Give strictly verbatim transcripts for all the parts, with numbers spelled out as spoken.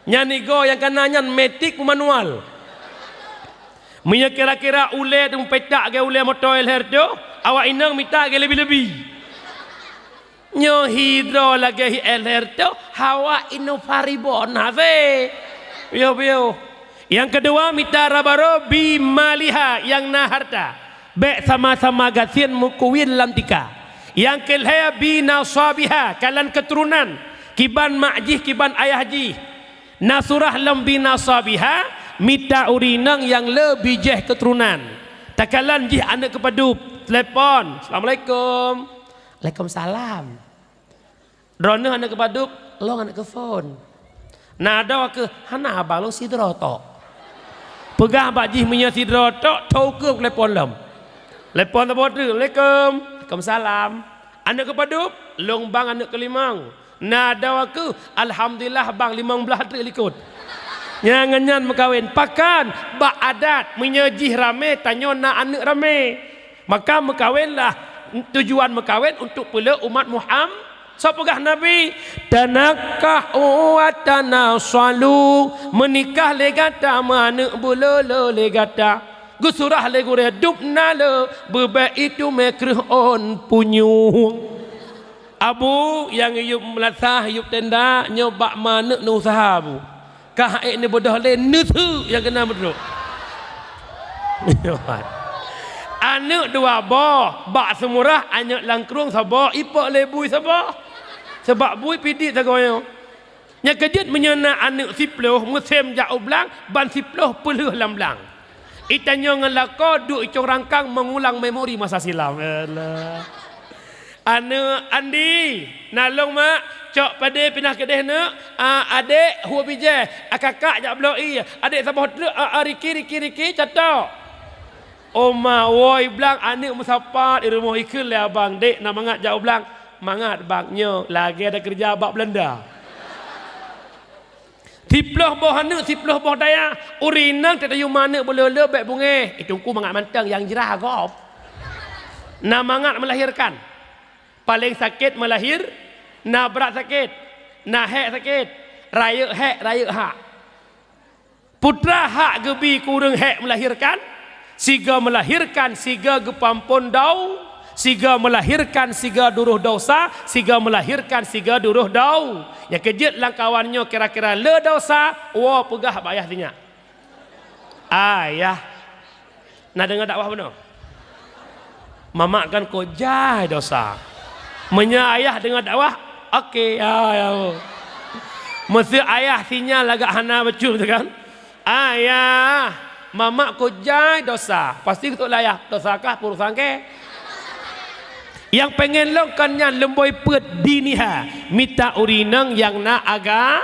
Nyan igoe nyang kana nyan metik manual. Meunyoe kira-kira ulée teumeupetak lagée ulée moto L R tu, awak inong mita lagée lebi-lebi. Nyoe hidroe lagée hi L R tu, hawa inong faribon hase. Piôh-piôh. Nyang keudua mita raba-rôh bi maliha nyang na hareuta. Bék sama-sama gasien meukuwien lam tika. Nyang keulhée bi nasabiha, kalon keuturonan, kiban mak jih, kiban ayah jih. Na surah lom bi nasabiha, mita ureuëng inong nyang le bijéh keuturonan. Takalon jih aneuëk keupadub, telepon, "Assalamualaikum." "Waalaikumsalam." Droeneueh aneuëk keupadub, "Lôn aneuëk keuphon." "Na adoe keuh?" "Hana abang, lôn sidroe tok." Peugah bak jih meunyoe sidroe tok, tho ukeue telepon lom. Telepon saboh treuk, "Assalamualaikum." "Waalaikumsalam." "Aneuëk keupadub?" "Lôn bang aneuëk keulimong." "Na adoe keuh?" "Alhamdulillah bang, limong blaih treuk likot." Nyang ngon nyan meukawen. Pakon? Bak adat, meunyoe jih ramé, tanyoe na aneuëk ramé. Maka meukawenlah, tujuan meukawen untuk peuleueh umat Muham-, soe peugah Nabi, "Tanakahu wa tanasalu," meunikah lé gata, meuaneuëk beulolo lé gata. Geusurah lé gurée, "Dub na le, beubek itu mé kreueh ôn punyueng." Abu nyang yub meulasah, yub tenda, nyoe bak ma aneuëk neusaha, Bu. Ka han ék neubeudôh lé, neuseuk nyang keunan beudôh. Aneuëk dua boh, bak seumurah aneuëk lam krueng saboh, ipok lé bui saboh. Sabab bui pidit sagoe nyoe. Nyang keujeuet meunyoe na aneuëk siploh, musém jak u blang, ban siploh peulheueh lam blang. Itanyoe ngon lakoe duek icong rangkang meungulang memori masa silam. Alah. Aneuëk Andi, na lôn mak, cok padé pinah keudeh neuk, a, adék hue bijéh, a, kakak jak bloe ié, adék saboh treuk, a, a, Riki, Riki, Riki, catok. Oma woe i blang aneuëk meusapat i rumoh ikheun lé abang, "Dek, na mangat jak u blang?" "Mangat bang, nyoe lagée ada keureuja bak Belanda." Siploh boh aneuëk, siploh boh dayah, ureuëng inong teuh tayue ma aneuëk beulolo bék beungéh, itungku mangat mantong nyang jrah gob. Na mangat melahirkan. Paléng sakét melahir, na brat sakét, na hék sakét, rayeuk hék, rayeuk hak. Putra hak geubi keu ureuëng hék melahirkan, sigoe melahirkan sigoe geupeuamphon dau, sigoe melahirkan sigoe duroh desya, sigoe melahirkan sigoe duroh dau. Nyang keujeuet lam kawan nyoe kira-kira le desya, woe peugah bak ayah sinyak. Ayah. Na deungoe dakwah bunoe? Mamak kan kok jai desya. Meunyoe ayah deungoe dakwah, oke, ya, ya. Meuseu ayah sinyal lagak hana bacut tu kan? Ayah, mamak kok jai desya. Pasti geutôk lé ayah, desya kah peue urusan kèe? Nyang pengen lôn kon nyan leumboi peuet diniha, mita ureuëng inong nyang na aga,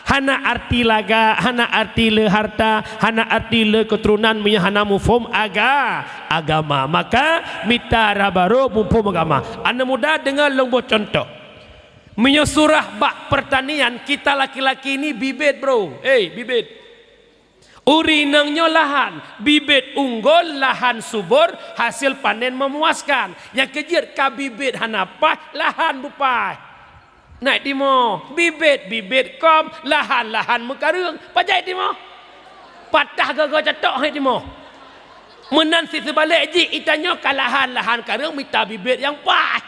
hana arti laga, hana arti le harta, hana arti le keuturonan meunyoe hana muphom aga, agama. Maka mita raba-rôh muphom agama. Aneuk muda deungoe lôn boh cuntoh. Meunyoe surah bak peurtanian, kita laki-laki ni bibit, bro. Hei, bibit. Ureuëng inong nyoe lahan, bibit unggul, lahan subur, hasil panen memuaskan. Nyang keujeuet ka bibit hana paih, lahan beupaih. Nai timoh, bibit-bibit kôm, lahan-lahan meukareueng. Pajan timoh? Patah goe-goe catok hai timoh. Meunan cit seubalek jih, itanyoe ka lahan-lahan kareueng mita bibit nyang paih.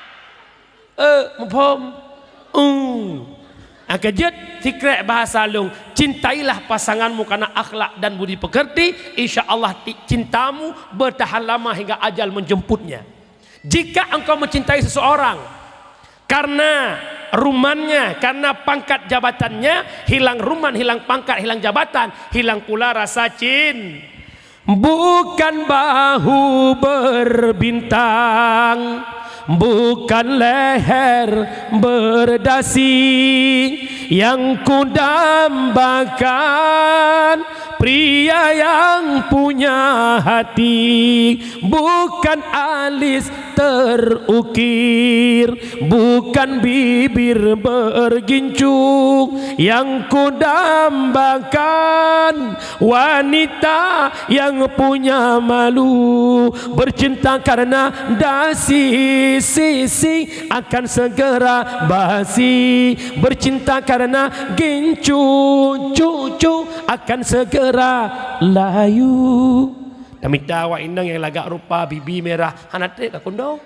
Eh, muphom? Uh. Nyang keujeuet, sikrék bahasa lôn, cintailah pasanganmu karena akhlak dan budi pekerti, insya Allah ti-, cintamu bertahan lama hingga ajal menjemputnya. Jika engkau mencintai seseorang karena rumannya, karena pangkat jabatannya, hilang ruman, hilang pangkat, hilang jabatan, hilang pula rasa cin-, Bukan bahu berbintang, bukan leher berdasi yang kudambakan, pria yang punya hati, bukan alis terukir, bukan bibir bergincu yang kudambakan, wanita yang punya malu, bercinta karena dasi, sisi akan segera basi, bercinta karena gincu, cucu akan segera layu. Tamita awak inong nyang lagak rupa, bibi mirah, hana trép ka kundong.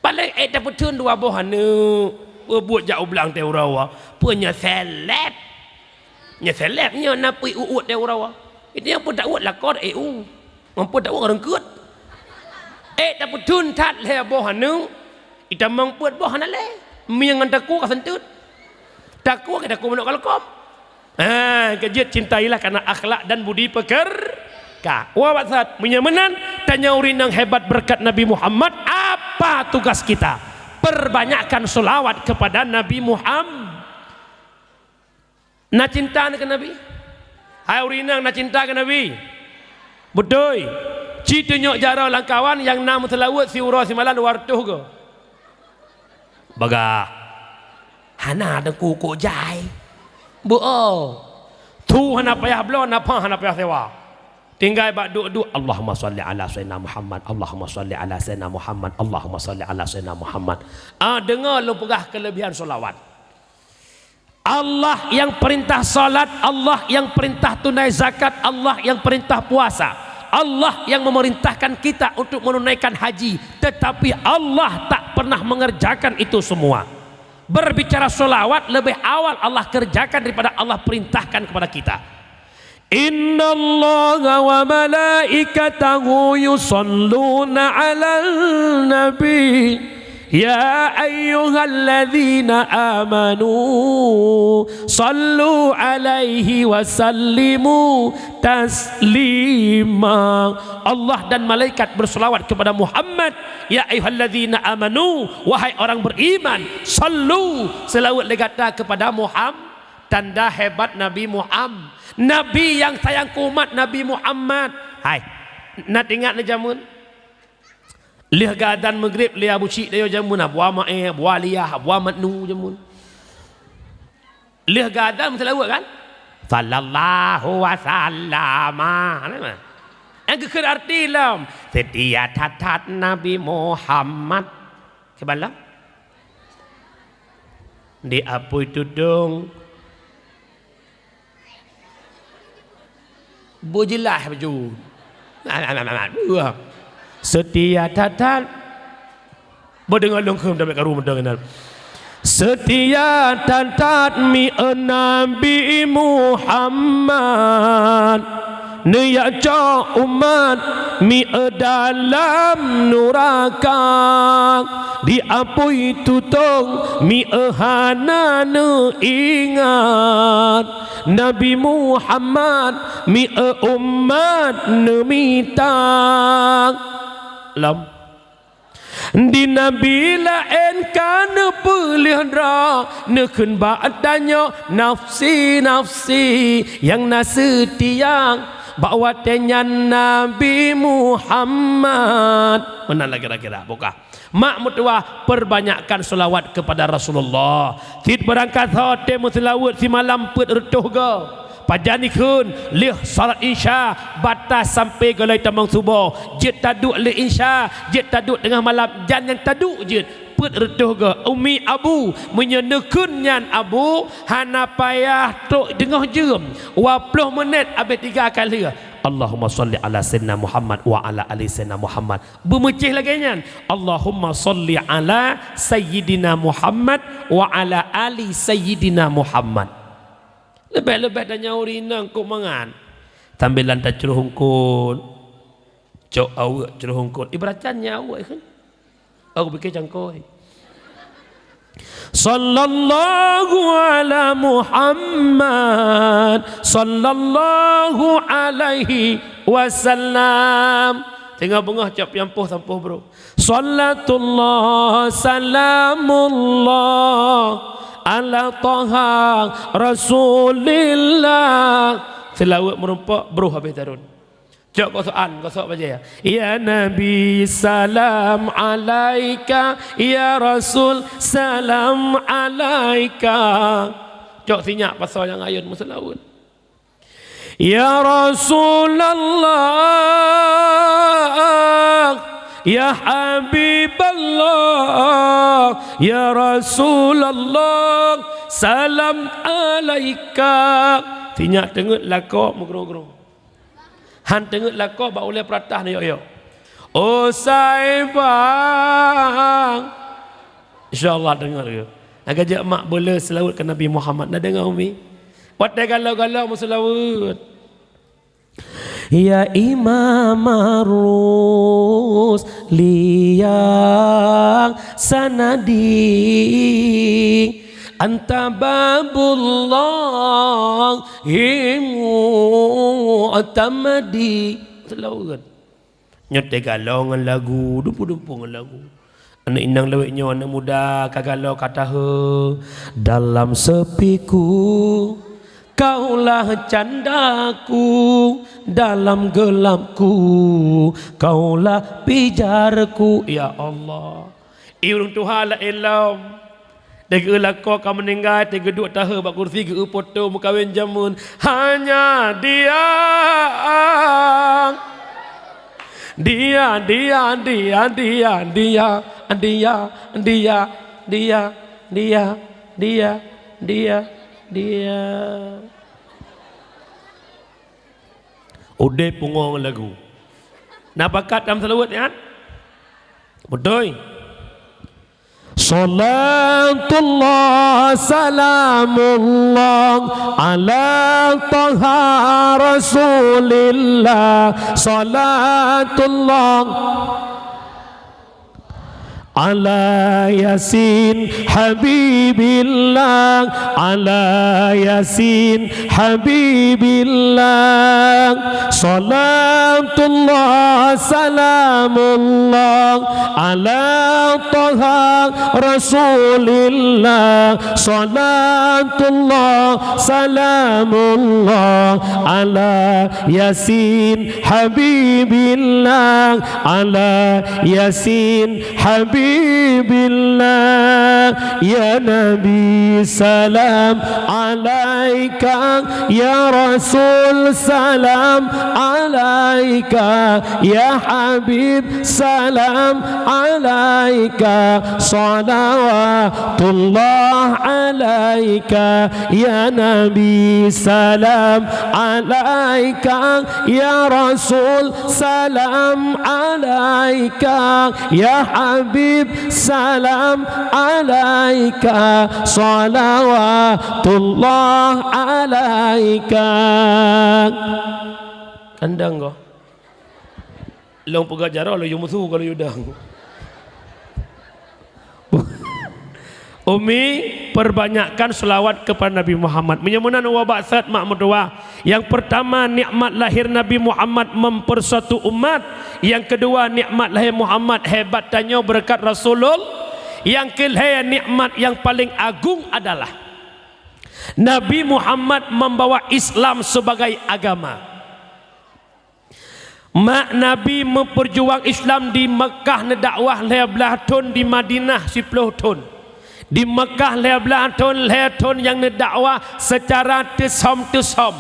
Paléng ék tapeutheun dua boh aneuk, peubuet jak u blang teuh uroe, peue nyoe seleb. Nyoe seleb nyoe na pui uôt teuh uroe. Itu nyang peue ta uôt lakoe ék u. Ngon peue ta uôt reungkeut. Ék tapeutheun that lhée boh aneuk, itamong peuet boh hana lé. Mieng ngon takue ka seunteut. Takue ka takue manok ka leukom. Ah, keujeuet cintailah karena akhlak dan budi pekerti. Ka, wa batsat, meunyoe meunan, tanyoe ureueng nyang hebat berkat Nabi Muhammad, apa tugas kita? Perbanyakkan selawat kepada Nabi Muhammad. Na cinta keu Nabi? Hai ureueng nyang na cinta keu Nabi? Beutôi. Ci tunyok jaroe lam kawan nyang na meuseulaweuet siuroe simalam dua reutôh go. Bagah. Hana teungku kok jai. Beuo. Thu hana payah bloe, nafah hana payah sewa. Tinggai bak duek-duek, "Allahumma shalli ala sayyidina Muhammad, Allahumma shalli ala sayyidina Muhammad, Allahumma shalli ala sayyidina Muhammad." Ah, deungoe lôn peugah keulebihan sholawat. Allah yang perintah salat, Allah yang perintah tunai zakat, Allah yang perintah puasa, Allah yang memerintahkan kita untuk menunaikan haji, tetapi Allah tak pernah mengerjakan itu semua. Berbicara sholawat lebih awal Allah kerjakan daripada Allah perintahkan kepada kita. Innallaha wa malaikatahu yusalluna 'alan nabi. Ya ayyuhalladzina amanu sallu 'alaihi wa sallimu taslima. Allah dan malaikat berselawat kepada Muhammad. Ya ayyuhalladzina amanu, wahai orang beriman, sallu, selawat lé gata kepada Muhammad. Tanda hebat Nabi Muhammad. Nabi nyang sayang keu umat Nabi Muhammad. Hai, na ingat nyoe jameun? Lheueh geuadan Maghrib lé Abu Syik Dayo jameun, Abu Amae, Abu Aliyah, Abu Amat Nu jameun. Lheueh geuadan meuseulaweuet kan? Sallallahu wa sallama. Nyang geukheun arti lom, seutia that-that Nabi Muhammad. Kiban lom? Di apui tutong. Beujeulaih bacut. Seutia that-that. Beudeungoe lôn kheun, damé karu mantong inan. Seutia that-that mi-e Nabi Muhammad. Neujak cok umat mi-e dalam nuraka, di apui tutong mi-e hana neuingat, Nabi Muhammad mi-e umat neumita. Lom. Di nabi laén ka neupeuleueh droe, neukheun bak tanyoe nafsi-nafsi nyang na seutia bak watée nyan Nabi Muhammad. Meunan lah kira-kira, buka. Mak meutuwah, perbanyakkan selawat kepada Rasulullah. Cit beurangkat soe teuh meuseulaweuet simalam peuet reutôh goe. Pajan ikheun lheueh salat Isya, batas sampai gohlom tamong suboh, jeuet taduek lheueh Isya, jeuet taduek teungoh malam, jan nyang taduek jeuet peuet reutôh goe. Umi Abu, meunyoe neukheun nyan Abu, hana payah trok teungoh jeuem, dua ploh meunét abéh tiga kali lheueh. Allahumma shalli ala sayyidina Muhammad wa ala ali sayyidina Muhammad. Beumeucéh lagée nyan, Allahumma shalli ala sayyidina Muhammad wa ala ali sayyidina Muhammad. Leubeh-leubeh tanyoe ureueng inong kok mangat. Sambilan tacroh eungkot. Cok aweuek croh eungkot. Ibarat nyan aweuek kan. Aku pikir cangkoi. Sallallahu ala Muhammad, sallallahu alaihi wasallam. Teungoh beungoh cok piampoh sampoh bro. Salatullah, salamullah, ala Taha Rasulillah. Seulaweuet meurumpok, broh habéh tarun. Cok kosok an, kosok bajée. Ya Nabi, salam alaika. Ya Rasul, salam alaika. Cok sinyak pasoe nyang ayun meuseulaweuet. Ya Rasulullah, ya Habiballah, ya Rasulullah, salam alaika. Sinyak teungeut lakoe meugrong-grong. Han teungeut lakoe bak ulée peuratah neuyok-yok. Oh sayang. Insya Allah deungoe lagée. Lagée jak mak beuleu seulaweuet keu Nabi Muhammad. Na deungoe, Umi? Watée galo-galo meuseulaweuet. Ya Imam Arus liang sanadi, anta babullahi mu'tamadi. Seulaweuet. Nyoe teugalong ngon lagu, dumpu-dumpu ngon lagu. Aneuk inong lawét nyoe, aneuk muda ka galong ka tahe. Dalam sepiku, kaulah candaku, dalam gelapku, kaulah pijarku, ya Allah. Ureuëng tuha laén lom. Teugeue lakoe ka meuninggai, teugeue duek tahe bak kursi, geu poto meukawen jameun. Hanya dia. Dia, dia, dia, dia, dia, dia, dia, dia, dia, dia, dia, dia. Udeb pungo ngon lagu. Na pakat tam seulaweuet nyan? Beutôi. Salatullah salamullah ala Taha Rasulillah. Salatullah ala Yasin Habibillah, ala Yasin Habibillah. Salatullah salamullah ala Taha Rasulillah. Salatullah salamullah ala Yasin Habibillah, ala Yasin Habibillah. Ya Nabi, salam alaika. Ya Rasul, salam alaika. Ya Habib, salam alaika. Salawatullah alaika. Ya Nabi, salam alaika. Ya Rasul, salam alaika. Ya Habib, salam alaika. Salawatullah alaika. Kandang ko. Lôn peugah jaroe, lôn yue musu, kalau yue dang. Umi, perbanyakkan selawat kepada Nabi Muhammad. Meunyoe meunan wabak sat mak meutuwah. Yang pertama, nikmat lahir Nabi Muhammad mempersatu umat. Yang kedua, nikmat lahir Muhammad hebat tanyoe berkat Rasulul. Yang kelhée, nikmat yang paling agung adalah Nabi Muhammad membawa Islam sebagai agama. Mak Nabi meupeurjuang Islam di Meukah, neudakwah lhée blaih thon, di Madinah siploh thon. Di Meukah lhée blaih thon, lhée thon nyang neudakwah seucara teusom-teusom.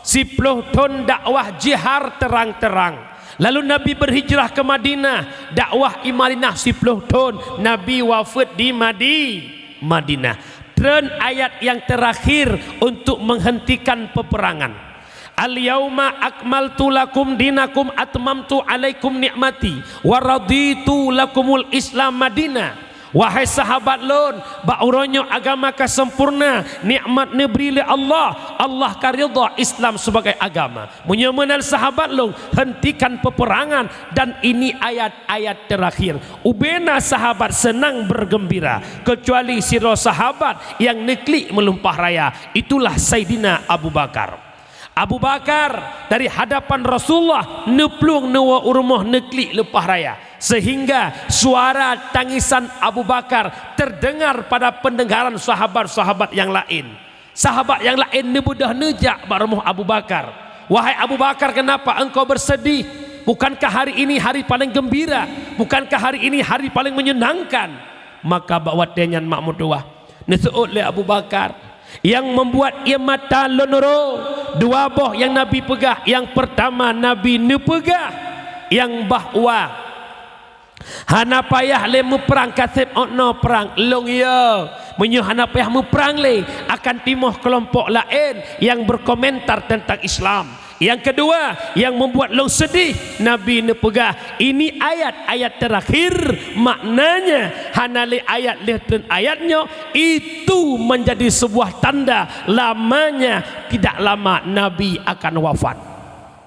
Siploh thon dakwah jihar terang-terang. Lalu Nabi berhijrah ke Madinah, dakwah i Madinah siploh thon, Nabi wafeuet di Madi-, Madinah. Treun ayat nyang terakhir untuk menghentikan peperangan. "Al-yauma akmaltu lakum dinakum atmamtu alaikum ni'mati wa raditu lakumul Islam madina." Wahai sahabat lôn, bak uroe nyoe agama ka sempurna, nikmat neubri lé Allah, Allah ka ridha Islam sebagai agama. Meunyoe meunan sahabat lôn, hentikan peperangan dan ini ayat-ayat terakhir. Ubena sahabat senang bergembira, kecuali sidroe sahabat nyang neuklik meulimpah raya, itulah Saidina Abu Bakar. Abu Bakar dari hadapan Rasulullah neuplueng neuwoe u rumoh neuklik leupah raya, sehingga suara tangisan Abu Bakar terdengar pada pendengaran sahabat-sahabat nyang laén. Sahabat nyang laén neubeudôh neujak bak rumoh Abu Bakar. "Wahai Abu Bakar, kenapa engkau bersedih? Bukankah hari ini hari paling gembira? Bukankah hari ini hari paling menyenangkan?" Maka bak watée nyan mak meutuwah neuseuôt lé Abu Bakar, "Yang membuat ia mata lôn ro, dua boh nyang Nabi peugah. Yang pertama, Nabi neupeugah nyang bahwa hana payah lé meuprang kaseb ôk noe prang. Lôn yo, meunyoe hana payah meuprang lé, akan timoh keulompok laén nyang berkomentar teuntang Islam. Yang kedua, yang membuat lôn sedih, Nabi neupeugah, ini ayat-ayat terakhir, maknanya hana lé ayat lheueh treun ayat nyoe, itu menjadi sebuah tanda lamanya tidak lama Nabi akan wafat."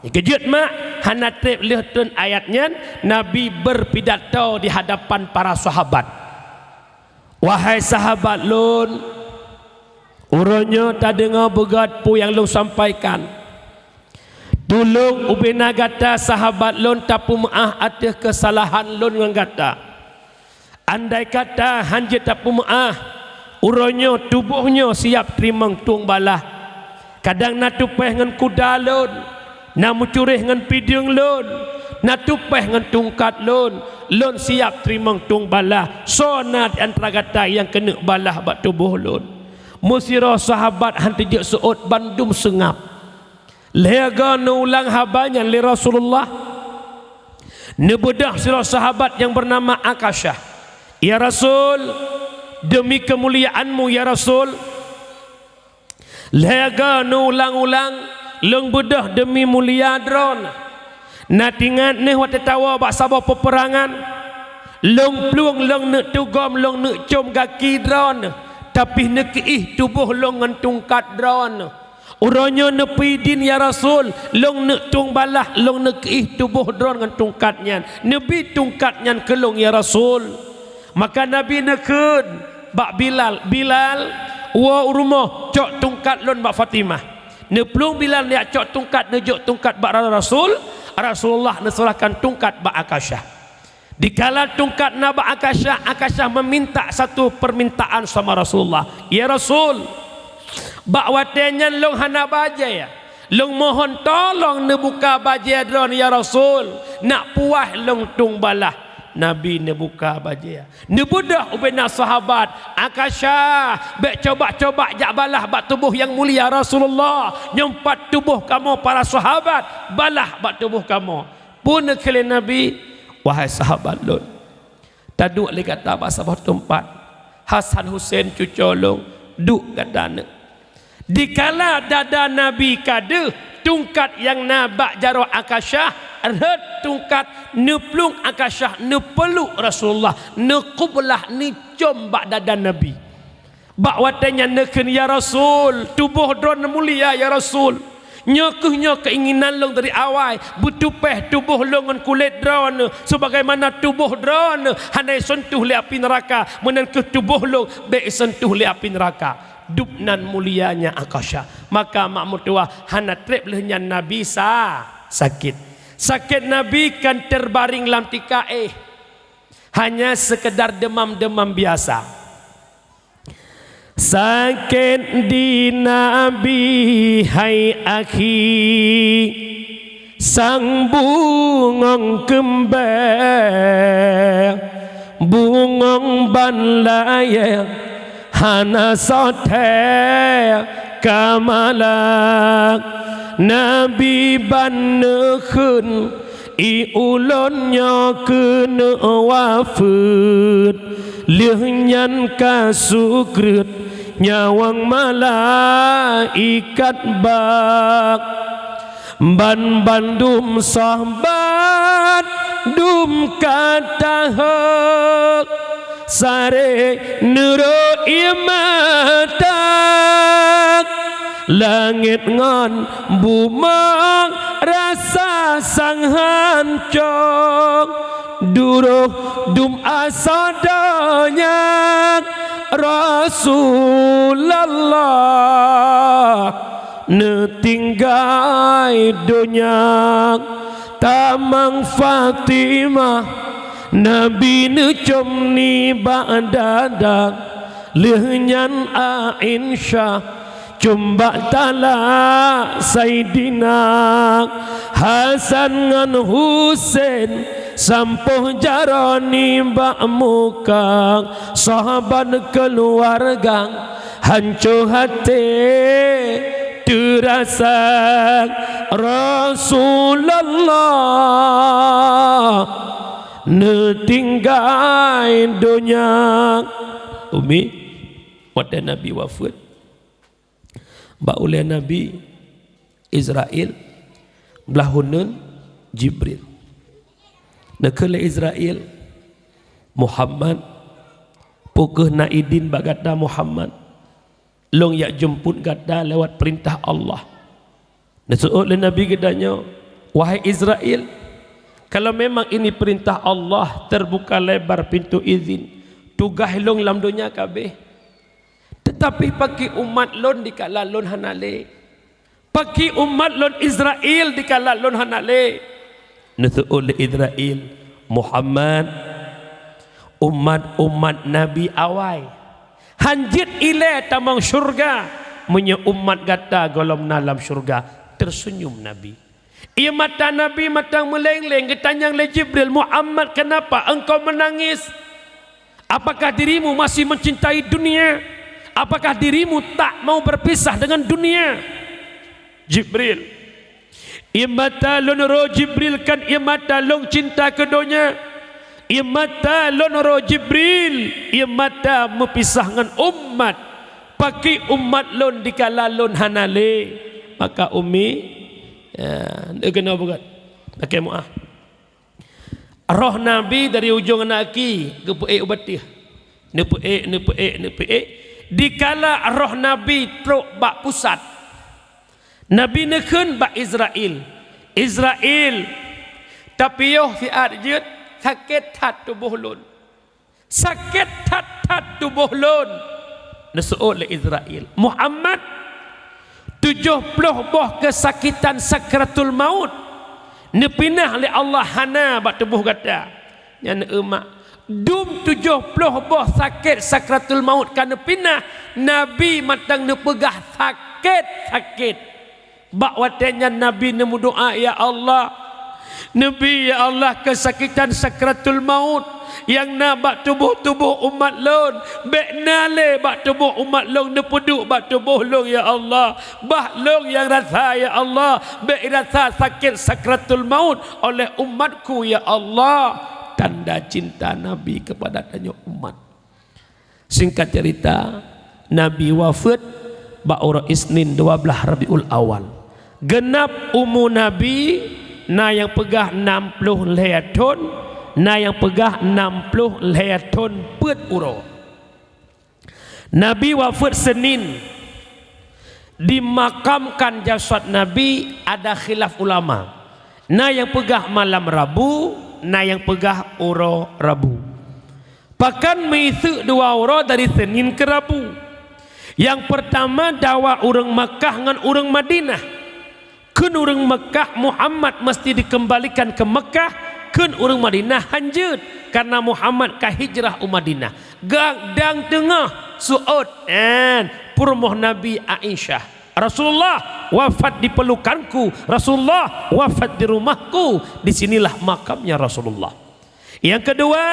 Keujeuet mak, hana treb lheueh treun ayat nyan, Nabi berpidato di hadapan para sahabat. "Wahai sahabat lôn, uroe nyoe tadeungoe beugét peue nyang lôn sampaikan. Tulông ubena gata sahabat lôn tapeumeuáh ateueh keusalahan lôn ngon gata. Andai kata hanjeuet tapeumeuáh, uroe nyoe tuboh nyoe siap teurimong tueng balaih. Kadang na tupéh ngon kuda lôn, na meucuréh ngon pideueng lôn, na tupéh ngon tungkat lôn, lôn siap teurimong tueng balaih. Soe na di antara gata nyang keuneuk balaih bak tuboh lôn?" Meusidroe sahabat han teujeuet seuôt, bandum seungab. Lheueh goe neuulang haba nyan lé Rasulullah, neubeudôh sidroe sahabat nyang beunama Akasyah, "Ya Rasul, demi keumuliaan-Mu, ya Rasul, lheueh goe neuulang-ulang, lôn beudôh demi mulia Droeneuh. Na teuingat neuh watée tawoe bak saboh peupeurangan, lôn plueng, lôn neuk tugom, lôn neuk com gaki Droeneuh, tapi neukeuih tuboh lôn ngon tungkat Droeneuh. Uroe nyoe neupeuidin, ya Rasul, lôn neuk tueng balaih, lôn neukeuih tuboh Droeneuh ngon tungkat nyan. Neubi tungkat nyan keu lôn, ya Rasul." Maka Nabi neukheun bak Bilal, "Bilal, woe u rumoh, cok tungkat lôn bak Fatimah." Neuplueng Bilal neujak cok tungkat, neujok tungkat bak Rasul. Rasulullah neuseurahkan tungkat bak Akasyah. Dikala tungkat na bak Akasyah, Akasyah meuminta satu peumintaan sama Rasulullah, "Ya Rasul, bak watée nyan lôn hana bajée. Lôn mohon tolong neubuka bajée Droeneuh, ya Rasul, nak puas lôn tueng balaih." Nabi neubuka bajée. Neubeudôh ubena sahabat, "Akasyah, bék coba-coba jak balaih bak tuboh nyang mulia Rasulullah. Nyoe pat tuboh kamoe para sahabat, balaih bak tuboh kamoe." Peue neukheun lé Nabi, "Wahai sahabat lôn, taduek lé gata bak saboh teumpat. Hasan Husen cucoe lôn, duek gata neuk." Dikala dada Nabi ka deuh, tungkat nyang na bak jaroe Akasyah, rhot tungkat, neuplueng Akasyah, neupeuluk Rasulullah, neukublah, neucom bak dada Nabi. Bak watée nyan neukheun, "Ya Rasul, tuboh Droeneuh mulia, ya Rasul. Nyoe kheueh nyoe keuinginan lôn dari awai, beutupéh tuboh lôn ngon kulét Droeneuh, sebagaimana tuboh Droeneuh hana jiseuntuh lé api neuraka, meunan kheueh tuboh lôn bék jiseuntuh lé api neuraka." Dubnan mulianya Akasyah. Maka mak meutuwah, hana treb lheueh nyan Nabi sa-, sakét. Sakét Nabi kon teubaréng lam tika éh, hanya seukeudar deumam-deumam biasa. Sakét di Nabi, hai akhi, sang bungöng keumbée, bungöng ban layée, hana soe thée ka malak. Nabi ban neukheun, "Ié ulôn nyoe keuneuk wafeuet, lheueh nyan ka sukreut nyawöng malaikat bak." Banbandum sahabat dum ka tahök, saré neurok ié mata. Langét ngon bumoe rasa sang hancok, duroh dum asoe donya Rasulullah neutinggai donya. Tamong Fatimah Nabi neucom nibak dada, lheueh nyan Aisyah Cumbak talak Saidina Hasan ngon Husen, sampôh jaroe nibak muka, sahabat keuluwarga hanco até teurasa. Rasulullah neutinggai donya. Umi, watée Nabi wafeuet, bak ulée Nabi Israel, blaih uneuen Jibril. Neukheun lé Israel, "Muhammad, peu kheueh na idin bak gata Muhammad? Lôn jak jeumput gata lewat peurintah Allah." Neuseuôt lé Nabi geutanyoe, "Wahai Israel, kalau memang ini perintah Allah, terbuka lebar pintu izin, tugaih lôn lam donya ka abéh. Teutapi pakri umat lôn dikala lôn hana lé? Pakri umat lôn Israel dikala lôn hana lé?" Neuseuôt lé Israel, "Muhammad, umat-umat Nabi awai hán jeuet ilée tamong syeuruga, meunyoe umat gata gohlom na lam syeuruga." Terseunyum Nabi. Ié mata Nabi mantong meuleng-leng, geutanyong lé Jibril, "Muhammad, kenapa engkau menangis? Apakah dirimu masih mencintai dunia? Apakah dirimu tak mau berpisah dengan dunia?" Jibril, "Ié mata lôn roh Jibril, kan ié mata lôn cinta keu donya. Ié mata lôn roh Jibril, ié mata meupisah ngon umat. Pakri umat lôn dikala lôn hana lé?" Maka Umi, ya, keunoe beugot. Pakai muah. Roh Nabi dari ujong aneuk gaki geupeuék u bateh. Neupeuék, neupeuék, neupeuék. Dikala roh Nabi trok bak pusat, Nabi neukheun bak Israel, "Israel, tapiôh siat jeuet, sakét that tuboh lôn. Sakét that-that tuboh lôn." Neuseuôt lé Israel, "Muhammad, tujoh ploh boh keusakitan sakratul maut neupinah lé Allah hana bak tuboh gata." Nyan eu mak, dum tujoh ploh boh sakét sakratul maut ka neupinah, Nabi mantong neupeugah sakét-sakét. Bak watée nyan Nabi neumeudoá, "Ya Allah, neubi, ya Allah, keusakitan sakratul maut nyang na bak tuboh-tuboh umat lôn, bék na lé bak tuboh umat lôn neupeuduek bak tuboh lôn, ya Allah. Bah lôn nyang rasa, ya Allah, bék rasa sakét sakratul maut oleh umatku, ya Allah." Tanda cinta Nabi kepada tanyoe umat. Singkat cerita, Nabi wafeuet bak uroe Isnin dua blaih Rabiul Awal. Geunap umu Nabi, na nyang peugah nam ploh lhée thon, na nyang peugah nam ploh lhée thon peuet uroe. Nabi wafeuet Senin, dimakamkan jasad Nabi ada khilaf ulama. Na nyang peugah malam Rabu, na nyang peugah uroe Rabu. Pakon meuiseuk dua uroe dari Senin keu Rabu. Nyang peurtama dawa ureuëng Makkah ngon ureuëng Madinah. Kheun ureuëng Makkah Muhammad meusti dikeumbalikan keu Makkah, kheun ureuëng Madinah hán jeuet, kareuna Muhammad ka hijrah u Madinah. Gadang teungoh seuôt, en, peurumoh Nabi Aisyah. Rasulullah wafat di pelukanku, Rasulullah wafat di rumahku, di sinilah makamnya Rasulullah. Nyang keudua,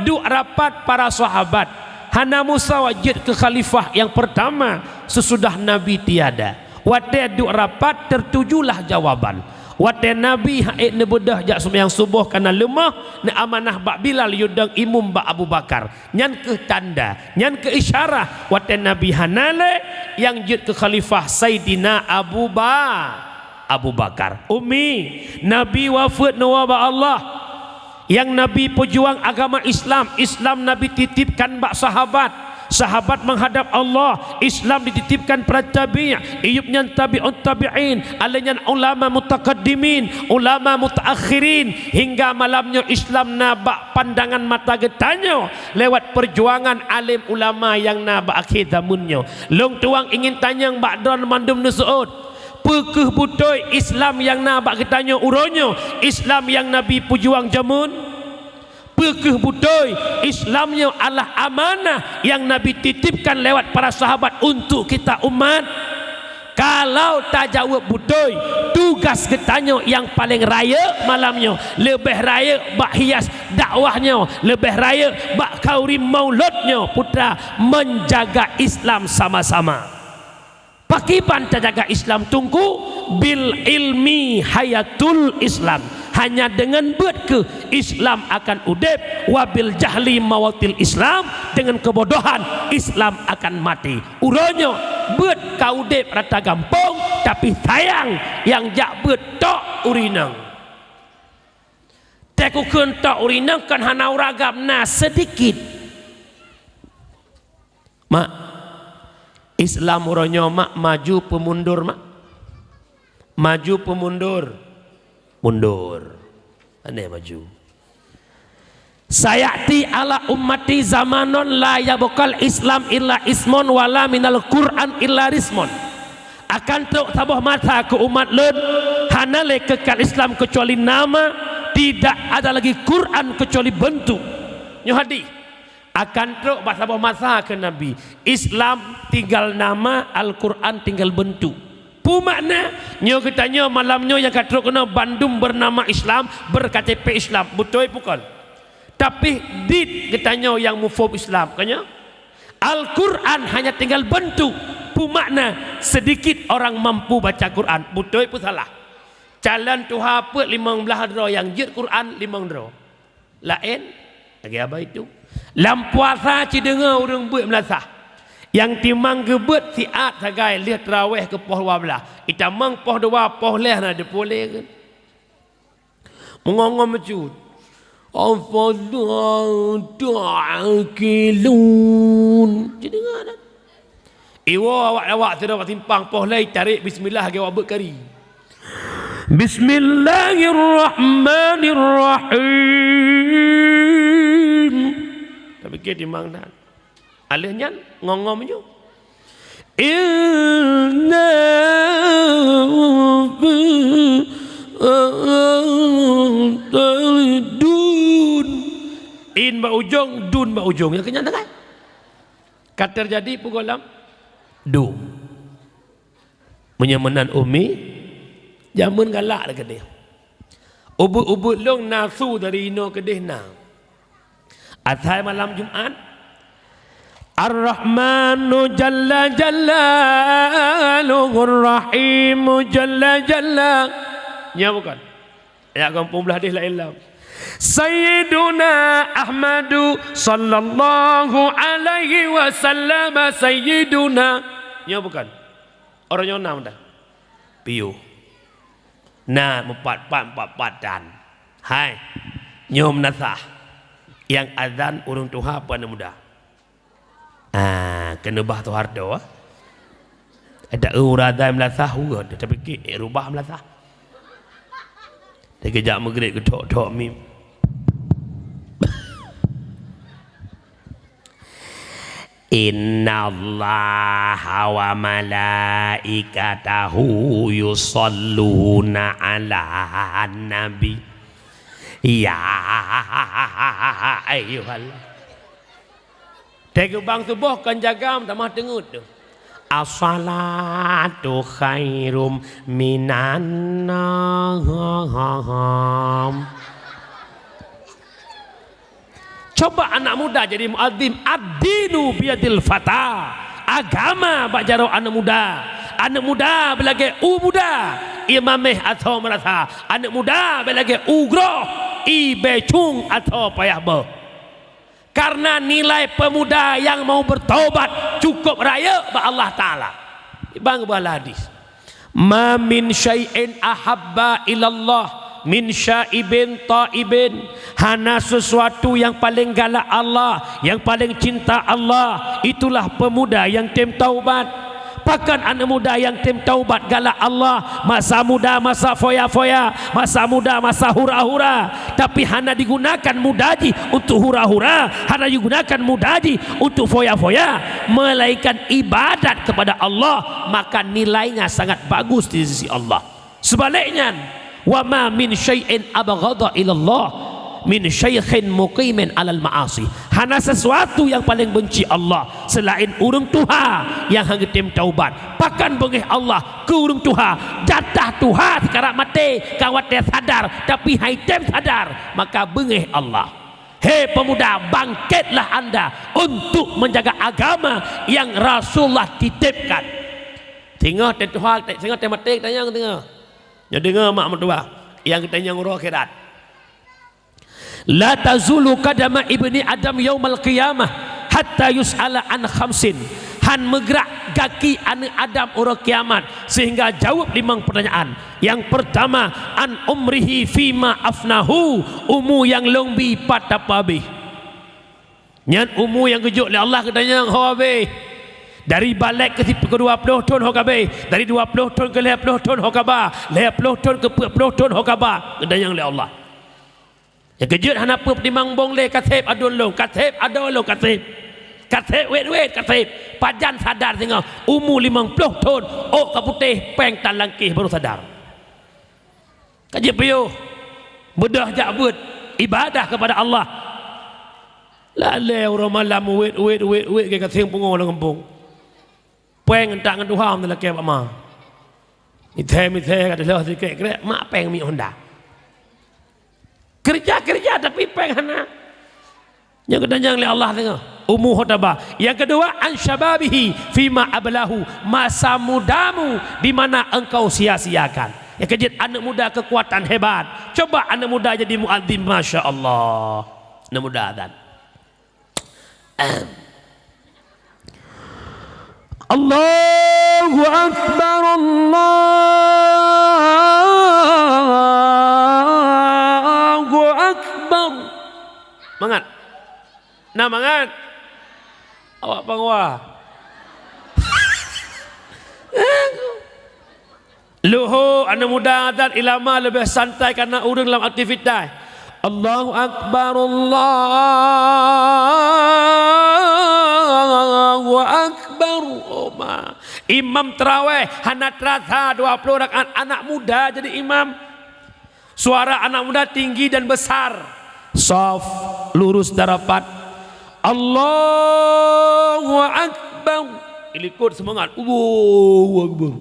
duek rapat para sahabat. Hana meusawa jeuet keu khalifah nyang peurtama seusudah Nabi tiada. Watée duek rapat, teutujulah jawaban. Watée Nabi han ék neubeudôh jak seumayang suboh kareuna leumoh, neuamanah bak Bilal yue dong imum bak Abu Bakar. Nyan kheueh tanda, nyan kheueh isyarah watée Nabi hana lé, nyang jeuet keu khalifah Saidina Abu Ba-, Abu Bakar. Umi, Nabi wafeuet neuwoe bak Allah. Nyang Nabi peujuang agama Islam, Islam Nabi titipkan bak sahabat. Sahabat meuhadab Allah, Islam dititipkan para tabi', iyup nyan tabi'ut tabi'in, alé nyan ulama mutakaddimin, ulama mutaakhirin, hingga malam nyoe Islam na bak pandangan mata geutanyoe lewat peujuangan além ulama nyang na bak akhé zameun nyoe. Lôn tuan ingin tanyong bak droe mandum neuseuôt, peu kheueh beutôi Islam nyang na bak geutanyoe uroe nyoe, Islam nyang Nabi peujuang jameun? Peu kheueh beutôi Islam nyoe adalah amanah nyang Nabi titipkan lewat para sahabat untuk kita umat? Kalau tajaweueb beutôi, tugas geutanyoe nyang paleng rayeuk malam nyoe, leubeh rayeuk bak hias dakwah nyoe, leubeh rayeuk bak khauri maulud nyoe, putra, menjaga Islam sama-sama. Pakriban tajaga Islam, Teungku? Bil ilmi hayatul Islam. Hanya deungon beuet kheueh Islam akan udeb, wabil jahli mautil Islam, deungon keubodohan Islam akan maté. Uroe nyoe beuet ka udeb rata gampông, tapi sayang nyang jak beuet tok ureueng inong. Teuh kukheun tok ureueng inong kon hana uragam, na seudikit. Mak, Islam uroe nyoe, mak, maju peu mundur, mak? Maju peu mundur? Mundur. Aneh maju. Sayati ala ummati zamanun la yabqal Islam illa ismun wala minal Qur'an illa rismun. Akan trok saboh masa keu umat lôn, hana lé kekal Islam keucuali nama, tidak ada lagi Qur'an keucuali beuntuk. Nyoe hadih. Akan trok bak saboh masa kheun Nabi, Islam tinggal nama, Al-Qur'an tinggal beuntuk. Peue makna? Nyoe geutanyoe malam nyoe nyang ka trok keunoe bandum beunama Islam, ber-K T P Islam, beutôi peu kon? Tapi dit geutanyoe nyang muphom Islam, kon nyoe? Al-Qur'an hanya tinggal beuntuk. Peue makna? Seudikit orang mampu baca Qur'an, beutôi peu salah? Calon tuha peuet limong blaih droe nyang jeuet Qur'an limong droe. Laén lagée haba itu. Lam puasa ci deungoe ureuëng beuet meulasah. Nyang timang geubeuet siat sagai lheueh teurawéh keu poh dua blaih. Itamong poh dua, poh lhée hana jipeureulée kheun. Meungon-ngon meucut. Afala ta'qilun. Ci deungoe nyan. Iwoe awak-awak sidroe bak simpang poh lhée tarek bismillah lagée awak beuet kari. Bismillahirrahmanirrahim. Tapike timang that. Aleuh nyan ngom-ngom ju. Inna dun. In bak ujong, dun bak ujong. Nyang keunyan tegai. Ka teujadi peue goh lom? Dum. Meunyoe meunan umi, jameun galak lé keudeh. Ubeut-ubeut lôn na su dari inoe keudeh na. Asai malam Jumat, Ar-Rahmanu jalla jalaluhu, Ar-Rahimu jalla jalla. Nyoe bukon? Ayat gampông blah deh laén lom. Sayyiduna Ahmadu sallallahu alaihi wasallam sayyiduna. Nyoe bukon? Orang nyoe na meudah. Piôh. Na meupat-pat, meupat-pat dan. Hai. Nyoe meunasah. Nyang azan ureuëng tuha apa aneuk muda? Ah, keuneubah Soeharto, ah. Ada ureuëng azan meulasah, ureuëng tapike, eh, rubah meulasah. Dia kejak meugrek geuthok-thok mim. Innallaha wa malaikatahu yusalluna 'alan nabi. Ya ayyuhal. Teugeubang tuboh kon jaga meutamah teungeut tu. As-salatu khairum minan naum. Coba anak muda jadi muadzin, ad-dinu biyadil fata. Agama bak jaroe aneuk muda. Aneuk muda beulagée u muda, ie mameh atau meurasa. Aneuk muda beulagée u groh, ie becung atau payah boh. Karena nilai pemuda yang mau bertaubat cukup rayeuk bak Allah Taala. Bang bala hadis. Ma min syai'in ahabba ilallah min syaibin taibin. Hana sesuatu yang paling galak Allah, yang paling cinta Allah, itulah pemuda yang tem taubat. Pakon aneuk muda nyang tem taubat galak Allah, masa muda masa foya-foya, masa muda masa hura-hura, tapi hana digunakan muda jih untuk hura-hura, hana digunakan muda jih untuk foya-foya, melainkan ibadat kepada Allah, maka nilainya sangat bagus di sisi Allah. Sebaliknya, wa ma min syai'in abghadha ilallah min syaikhin muqimin alal ma'asi. Hana sesuatu nyang paleng benci Allah seulaén ureuëng tuha nyang hana geutem taubat. Pakon beungéh Allah keu ureuëng tuha, jatah tuha sikarab maté, ka watée sadar, tapi han jitem sadar, maka beungéh Allah. Hé pemuda, bangkitlah anda untuk menjaga agama yang Rasulullah titipkan. Singoh teuh tuha, singoh teuh maté, tanyong singoh. Nyoe deungoe mak meutuah, nyang geutanyong uroe akhirat. "La tazulu qadama ibni Adam yaumal qiyamah hatta yus'ala an khamsin." Han meugrak gaki aneuëk Adam uroe kiamat sehingga jaweueb limong peurtanyaan. Nyang peurtama, "An umrihi fima afnahu," umu nyang lôn bi pat tapeuhabéh. Nyan umu nyang geujok lé Allah geutanyong ho habéh. Dari balek keu sip-, keu dua ploh thon ho ka habéh, dari dua ploh thon keu lhée ploh thon ho ka ba, lhée ploh thon keu peuet ploh thon ho ka ba, geutanyong lé Allah. Nyang keujeuet hana peue peutimang bong lé, ka sép aduen lôn, ka sép adoe lôn, ka sép. Ka sép wét-wét, ka sép. Pajan sadar singoh, umu limong ploh thon, ôk ka putéh, péng tan langkéh baru sadar. Ka jipiôh, beudôh jak beuet, ibadah kepada Allah. Lalée uroe malam wét-wét, wét-wét, ka gasien pungo lam gampông. Péng entak ngon tuha meulakée bak ma. Mithée-mithée ka teuloh sikét krek, mak péng mi Honda. Keureuja-keureuja tapi péng hana. Nyang geutanyong lé Allah teungoh, umu ho taba. Nyang keudua, an syababihi fima ablahu, masa mudamu di mana engkau sia-siakan. Nyang keujeuet aneuëk muda keukuatan hebat. Coba aneuëk muda jadi muadzin, masya Allah. Aneuëk muda azan. Allahu Akbar, Allahu Akbar. Mangat. Na mangat. Awak pangwa. Luho, aneuëk muda dan ilama leubeh santai karena ureuëng lam aktivitas. Allahu Akbar, Allahu Akbar. Oh, ma. Imam tarawih hana terasa dua puluh rakaat, anak muda jadi imam. Suara anak muda tinggi dan besar. Saf lurus dan rapat. Allahu Akbar. Ilikot semangat. Allahu Akbar.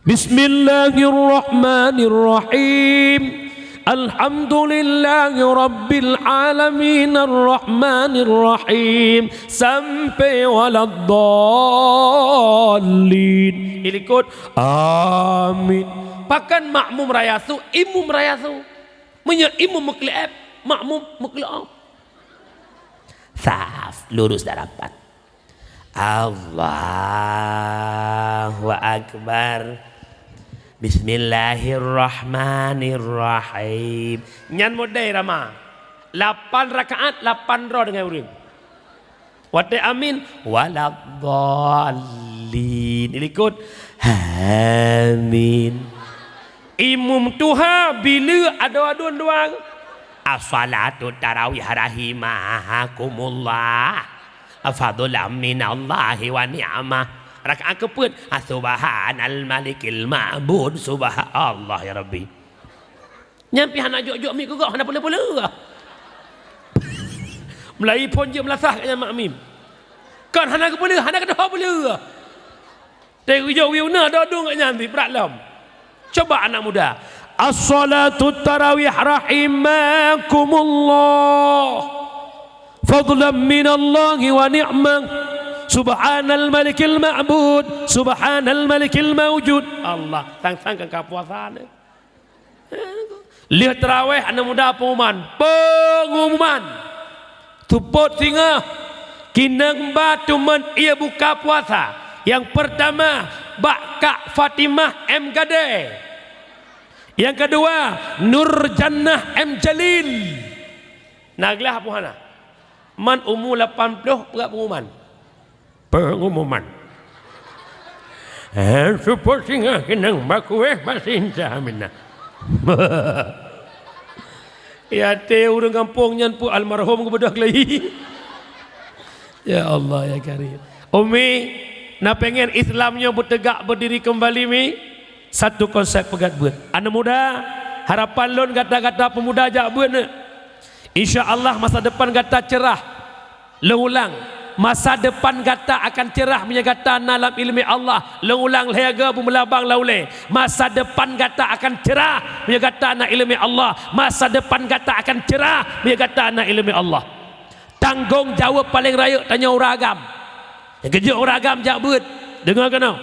Bismillahirrahmanirrahim. Alhamdulillahirabbil alamin, arrahmanirrahim, sampai waladdallin. Ilikot, amin. Pakon makmum raya su, imum raya su. Meunyoe imum meukleueb, makmum meukleueb. Saf lurus dan rapat. Allahu Akbar. Bismillahirrahmanirrahim. Nyan modai rama. Lapan rakaat, lapan droe deungon ureuëng. Watée amin, waladdallin. Ilikot, amin. Imum tuha bila adoe aduen dua. As-salatu tarawih rahimakumullah. Fadlan minallahi wa ni'mah. Rakaat keupeuet, subhanal malikil ma'bud. Subha-, Allah ya Rabbi. Nyan pih hana jok-jok mi keu gob, hana peuleu-peuleu. Meulayi phon jeuet meulasah nyan makmim. Kon hana geupeuleu, hana geudoh peuleu. Teurijok wiyeuna dodong nyan di brat lom. Coba anak muda. As-salatu tarawih rahimakumullah. Fadlan minallahi wa ni'mah. Subhanal malikil ma'bud. Subhanal malikil maujud. Allah, sang-sang ka puasa ni. Lheueh tarawih aneuk muda pengumuman, pengumuman. Seupôt singoh, kineung ba teumon ie buka puasa. Nyang peurtama, bak Kak Fatimah M Gade. Nyang keudua, Nur Jannah M Jalil. Na glah peue hana? Man umu lapan ploh peugah pengumuman. Pengumuman. Eh, seupôt singoh keunong bak kueh bak sinta mina. Ya, até ureuëng gampông nyan pun almarhum geubeudôh keulayi. Ya Allah, ya Karim. Umi, na pengen Islam nyoe beuteugak berdiri kembali, Mi? Satu konsep peugét beuet. Aneuk muda, harapan lôn gata-gata peumuda jak beuet neuk. Insya Allah masa depan gata cerah. Lôn ulang, masa depan gata akan cerah meunyoe gata na lam ileumèe Allah. Lôn ulang lhèe go beumeulabang lam ulèe. Masa depan gata akan cerah meunyoe gata na ileumèe Allah. Masa depan gata akan cerah meunyoe gata na ileumèe Allah. Tanggong jaweueb paleng rayeuk tanyoe ureueng agam. Nyang keujeuet ureueng agam jak beuet. Deungoe keunoe.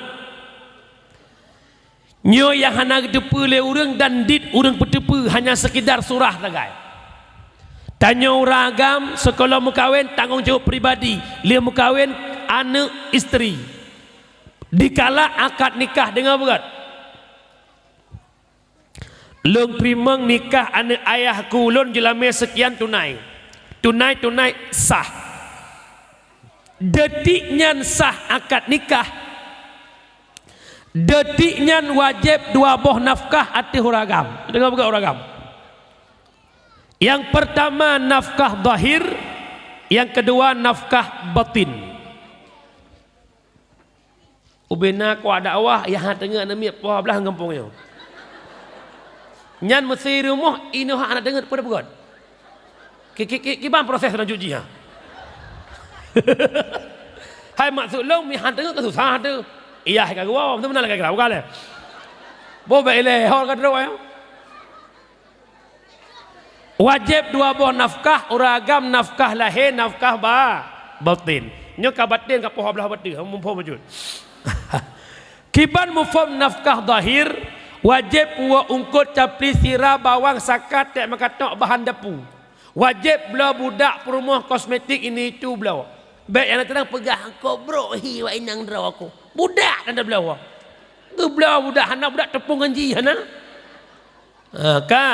Nyoe nyang hana geuteupeue lé ureueng dan dit ureueng peuteupeue, hanya sekedar surah sagai. Tanyoe ureueng agam, sikolom meukawen, tanggong jaweueb pribadi, lheueh meukawen, aneuk, isteri. Dikala akad nikah, deungoe beugöt. Lôn teurimong nikah aneuk ayah ku lôn jeulamèe seukian tunai. Tunai-tunai sah. Detik nyan sah akad nikah. Detik nyan wajéb dua boh nafkah ateueh ureueng agam. Deungoe beugöt ureueng agam. Nyang peurtama nafkah zahir, nyang keudua nafkah batin. Ubena kuat dakwah, nyang hana teungeut aneuk miet poh blah gampông nyoe. Nyan meusé rumoh, inoe hana teungeut peue peugöt. Ki, ki, ki, kiban proses lanjut jih, ha? Hai maksud lôn, mi hana teungeut ka susah teuh. Iya, hai ka geuwoe, beutôi meunan lagèe kira, bukan lé? Boh bèk ilèe, hor ka trok, ya. Wajéb dua boh nafkah, ureueng agam nafkah lahé, nafkah ba-, batin. Nyoe ka batin, ka poh blah batin, muphom bacut. Kiban muphom nafkah zahir, wajéb puwoe eungkôt, capli, sira, bawang, saka, tét meukatok, bahan dapu. Wajéb bloe budak peurumoh kosmetik ini itu bloe. Bèk nyang na teunang peugah, "Kok brok hi wak inong droe ku." Budak tan tabloe. Geubloe budak hana, budak teupông ngon jih hana. Ha, ka.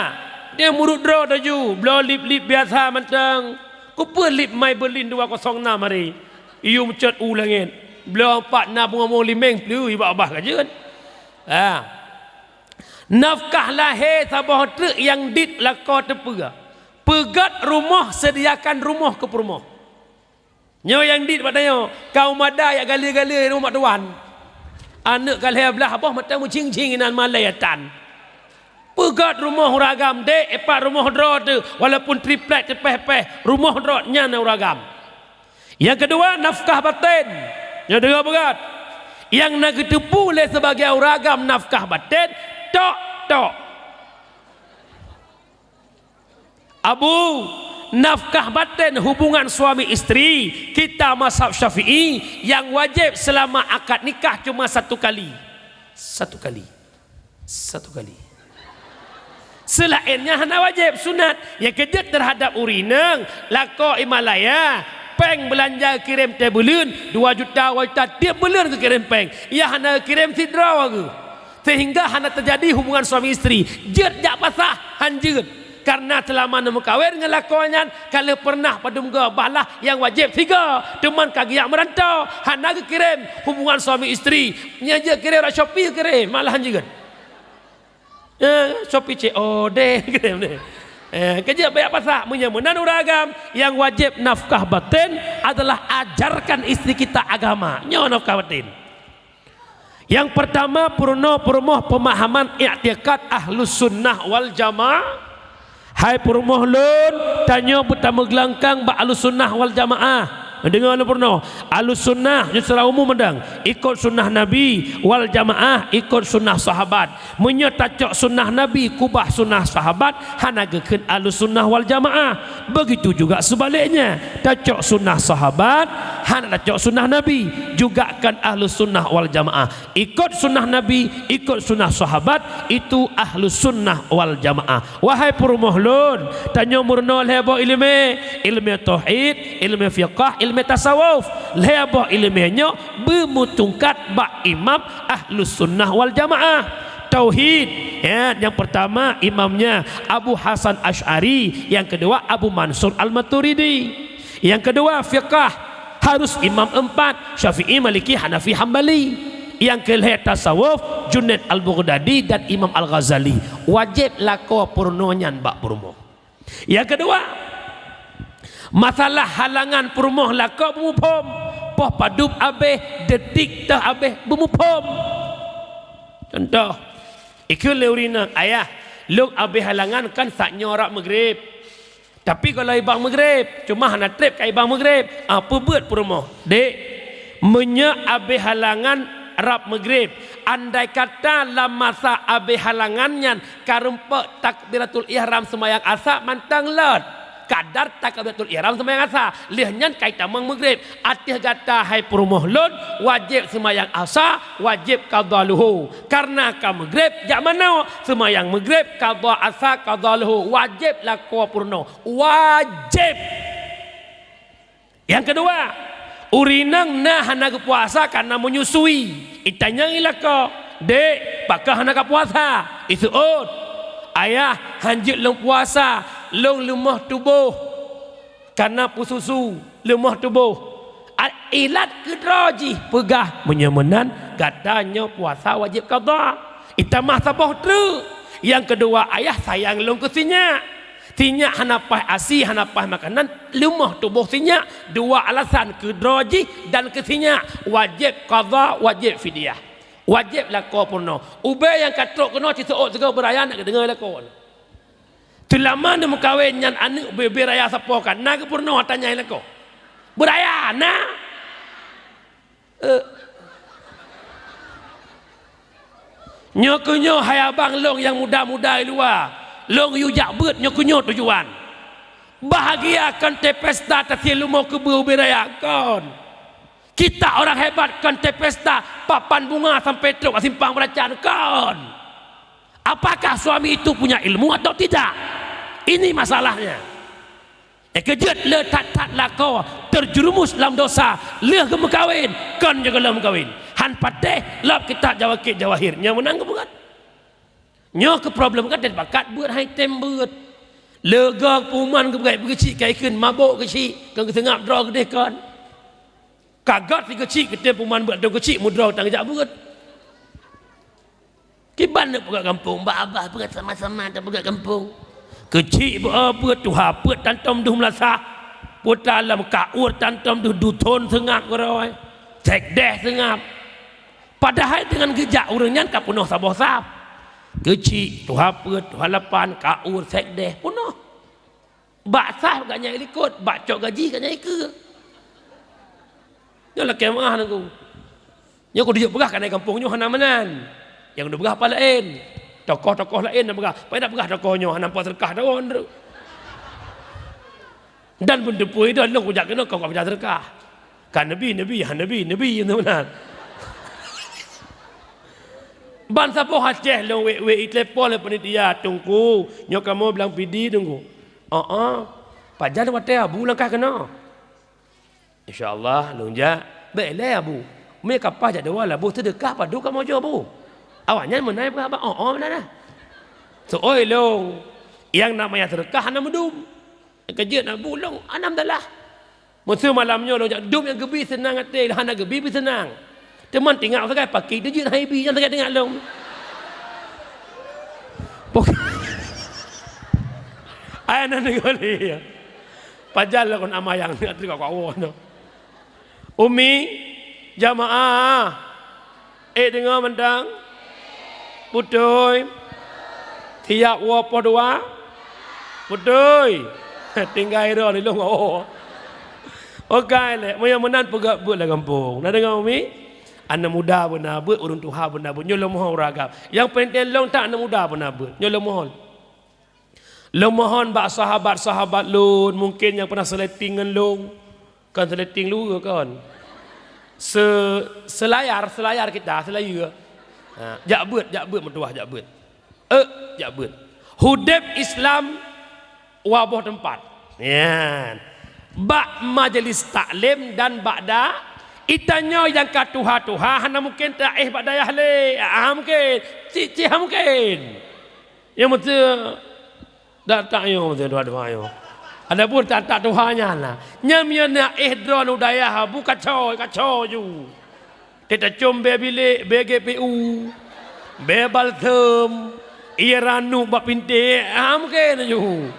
Dia murut droe taju, bloe lip-lip biasa mantong. Kupeue lip Maybelline dua kosong enam hari. Yum cot u langét. Bloe pat na bunga-bunga limeng pleu i babah ka jeuet. Ha. Nafkah lahé saboh treuk nyang dit lakoe teupeue. Peugöt rumoh, sediakan rumoh keu peurumoh. Nyoe nyang dit bak tanyoe, ka umada jak galie-galie rumoh tuan. Aneuk ka lhèe blah boh mata meucing-cing inan malèe tan. Peugöt rumoh ureueng agam, dek, ipat rumoh droe teuh, walaupun triplek teupèh-pèh, rumoh droe nyan ureueng agam. Nyang keudua, nafkah batin. Nyoe deungoe beugöt. Nyang na geuteupeue lé sibagoe ureueng agam nafkah batin, tok-tok. Abu, nafkah batin hubungan suami isteri, kita mazhab Syafi'i, yang wajib selama akad nikah cuma satu kali. Satu kali. Satu kali. Selainnya hana wajib, sunat. Nyang keujeuet terhadap ureueng inong, lakoe i malaya, péng beulanja kirém tiep buleuen, dua juta, dua juta tiep buleuen geukirém péng. Nyang hana geukirém sidroe geuh. Sehingga hana teujadi hubungan suami isteri. Jeuet jak pasah, han jeuet. Karena seulama neumeukawen ngon lakoe nyan, ka lheueh peureunah padum goe, bah lah nyang wajéb sigoe, teuma ka geujak meuranto, hana geukirém hubungan suami isteri. Nyang jeuet kirém rot Shopee kirém, malah han jeuet. Eh, Shopee C O D kirém deh. Eh, keujeuet bak jak pasah, meunyoe meunan ureueng agam, nyang wajéb nafkah batin adalah ajarkan isteri kita agama. Nyoe nafkah batin. Nyang peurtama, peurunoe peurumoh peumahaman iktikad Ahlus Sunnah wal Jamaah. Hai peurumoh lôn, tanyoe beutameuglang bak Ahlus Sunnah wal Jamaah. Deungoe lôn peurunoe, Ahlus Sunnah nyoe secara umum mantong, ikot sunnah Nabi, wal Jamaah ikot sunnah sahabat. Meunyoe tacok sunnah Nabi keubah sunnah sahabat, hana geukheun Ahlus Sunnah wal Jamaah. Begitu juga sebaliknya, tacok sunnah sahabat, hana tacok sunnah Nabi, juga kon Ahlus Sunnah wal Jamaah. Ikot sunnah Nabi, ikot sunnah sahabat, itu Ahlus Sunnah wal Jamaah. Wahai peurumoh lôn, tanyoe meurunoe lhèe boh ileumèe, ileumèe tauhid, ileumèe fiqah, ileumèe tasawuf. Lhèe boh ileumèe nyoe beumeutungkat bak imam Ahlus Sunnah wal Jamaah. Tauhid, ya, nyang peurtama imamnya Abu Hasan Asy'ari, nyang keudua Abu Mansur Al-Maturidi. Nyang keudua fiqah, harus imam empat, Syafi'i, Maliki, Hanafi, Hambali. Nyang keulhèe tasawuf, Junaid Al-Baghdadi dan Imam Al-Ghazali. Wajéb lakoe peurunoe nyan bak peurumoh. Nyang keudua, masalah halangan peurumoh lakoe beumuphom, poh padub abéh, detik teuh abéh beumuphom. Contoh, ikheun lé ureueng inong, "Ayah, lôn abéh halangan kan saat nyoe rab Maghrib." Tapi gohlom ibang Maghrib, cuma hana treb ka ibang Maghrib, ah, peubeuet peurumoh. Dek, meunyoe abéh halangan rab Maghrib, andai kata lam masa abéh halangan nyan ka rumpok takbiratul ihram seumayang Asa mantong lôn. Kadar takbiratul ihram seumayang Asa, lheueh nyan ka itamong Maghrib. Ateueh gata hai peurumoh lôn, wajéb seumayang Asa, wajéb qadha luhô. Kareuna ka Maghrib jak manoe, seumayang Maghrib, qadha Asa, qadha luhô, wajéb lakoe peurunoe. Wajéb! Nyang keudua, ureueng inong na hana geupuasa kareuna menyusui. Itanyong i lakoe, "Dek, pakon hana kapuasa?" Iseuôt, "Ayah, hanjeuet lôn puasa, lôn leumoh tuboh kareuna peususu, leumoh tuboh." A, ilat keudroe jih peugah, "Meunyoe meunan, gata nyoe puasa wajéb qadha." Itamah saboh treuk. Nyang keudua, "Ayah sayang lôn keu sinyak. Sinyak hana paih asi, hana paih makanan, leumoh tuboh sinyak." Dua alasan, keudroe jih dan keu sinyak. Wajéb qadha, wajéb fidyah. Wajéb lakoe peurunoe. Ubé nyang ka trok keunoe siseuôt sigoe beuraya nak geudeungoe lakoe. Seulama neumeukawen nyan aneuëk beu-beu raya sapo ka na geupeurunoe ata nyan i lakoe? Beuraya na. Eh. Nyoe keuh nyoe hai abang lôn nyang muda-muda i luwa, lôn yue jak beuet nyoe keuh nyoe tujuan. Bahagia kon teu pesta tasie leumo keubeue ubé raya kon. Kita orang hebat kon teu pesta papan bunga sampai trok bak simpang beuracan kon. Apakah suami itu punya ilmu atau tidak? Ini masalahnya. Nyang keujeuet le that-that lakoe teujerumus lam dosa lheueh geumeukawen, kon nyang gohlom meukawen. Han patéh lom kitab Jawakit Jawahir, nyan meunan geupeugah. Nyoe keuh problem kan, dan bakat beuet hai tem beuet. Lega peuman geupeugah beugeuchik kai kheun mabök geuchik, kon geuseungab droe geudeh kon. Ka göt si geuchik geutem peuman beuet, dong geuchik mudroe tan geujak beuet. Kiban neuk peugah gampông, bak abah peugah sama-sama tapeugah gampông. Keuchik beu-, beuet tuha peuet tantom deuh meulasah, puta lam kaur tantom deuh duthon seungab keudroe, sekdeh seungab. Padahai deungon geujak ureuëng nyan ka peunoh saboh saf. Keuchik, tuha peuet, tuha lapan, kaur, sekdeh, peunoh. Bak saf gak nyan i likot, bak cok gaji gak nyan i keue. Nyoe lakée meuáh Teungku. Nyoe keuneuk jeuet peugah keuhai gampông nyoe hana meunan. Nyang keuneuk peugah apa laén. Tokoh-tokoh laén na peugah. Pai na peugah tokoh nyoe hana po seudeukah daun tu. Dan beuteupeue idong lôn kujak keunoe kon kujak seudeukah. Ka neubi, neubi, han neubi, neubi, meunan. Ban saboh Aceh lôn wék-wék i telepon lé panitia, "Teungku, nyoe kamoe blang pidi, Teungku." "Oh, oh. Pajan watée Abu langkah keunoe?" "Insya Allah lôn jak." "Bék lé Abu. Meunyoe ka paih jak dua laboh seudeukah padub kamoe jok Abu." Awaknyan meunan peugah bak, "Oh, oh, meunan nah." Seuôi lôn, nyang namanya seudeukah hana meudum. Keujeuet na bulong, alhamdulillah. Meuseu malam nyoe lôn jak dum nyang geubi seunang até, hana geubi pih seunang. Teuma tinggai sagai paki teujeuet hai bi nyang sagai teuingat lôn. Pok-, ai nan deungoe lé. Pajan lôn kon amayang teuka kawak woe nyoe. Umi, jamaah, ék deungoe mantong? Beutôi. Siap woe poh dua? Beutôi. Tinggai droe di luwa. Oke lé, meunyoe meunan peugah beuet lam gampông. Na deungoe umi? Aneuk muda beuna beuet, ureuëng tuha beuna beuet. Nyoe lôn mohon ureuëng agam. Nyang penting lôn that aneuk muda beuna beuet. Nyoe lôn mohon. Lôn mohon bak sahabat-sahabat lôn, mungkin nyang pernah seuleting ngon lôn. Kon seuleting luweue kon. Se-, seulayar, seulayar kita, seulayar. Ha, jak beuet, jak beuet meutuwah, jak beuet. Eh, jak beuet. Udeb Islam dua boh teumpat. Nyan. Bak majlis taklim dan bak da-, itanyoe nyang ka tuha-tuha hana mungken taéh bak dayah lé. Ah, mungken. Cit-cit mungken. Nyang meuteue dak tanyoe meuteue dua-dua nyoe. Adapun tak-tak tuha nyan lah. Nyang meunyoe na éh droeneuh dayah bu kacoe, kacoe ju. Teuh tacom bèe bilék, bèe G P U, bèe balsem, ie ranub bak pinté, ah, mungken ju.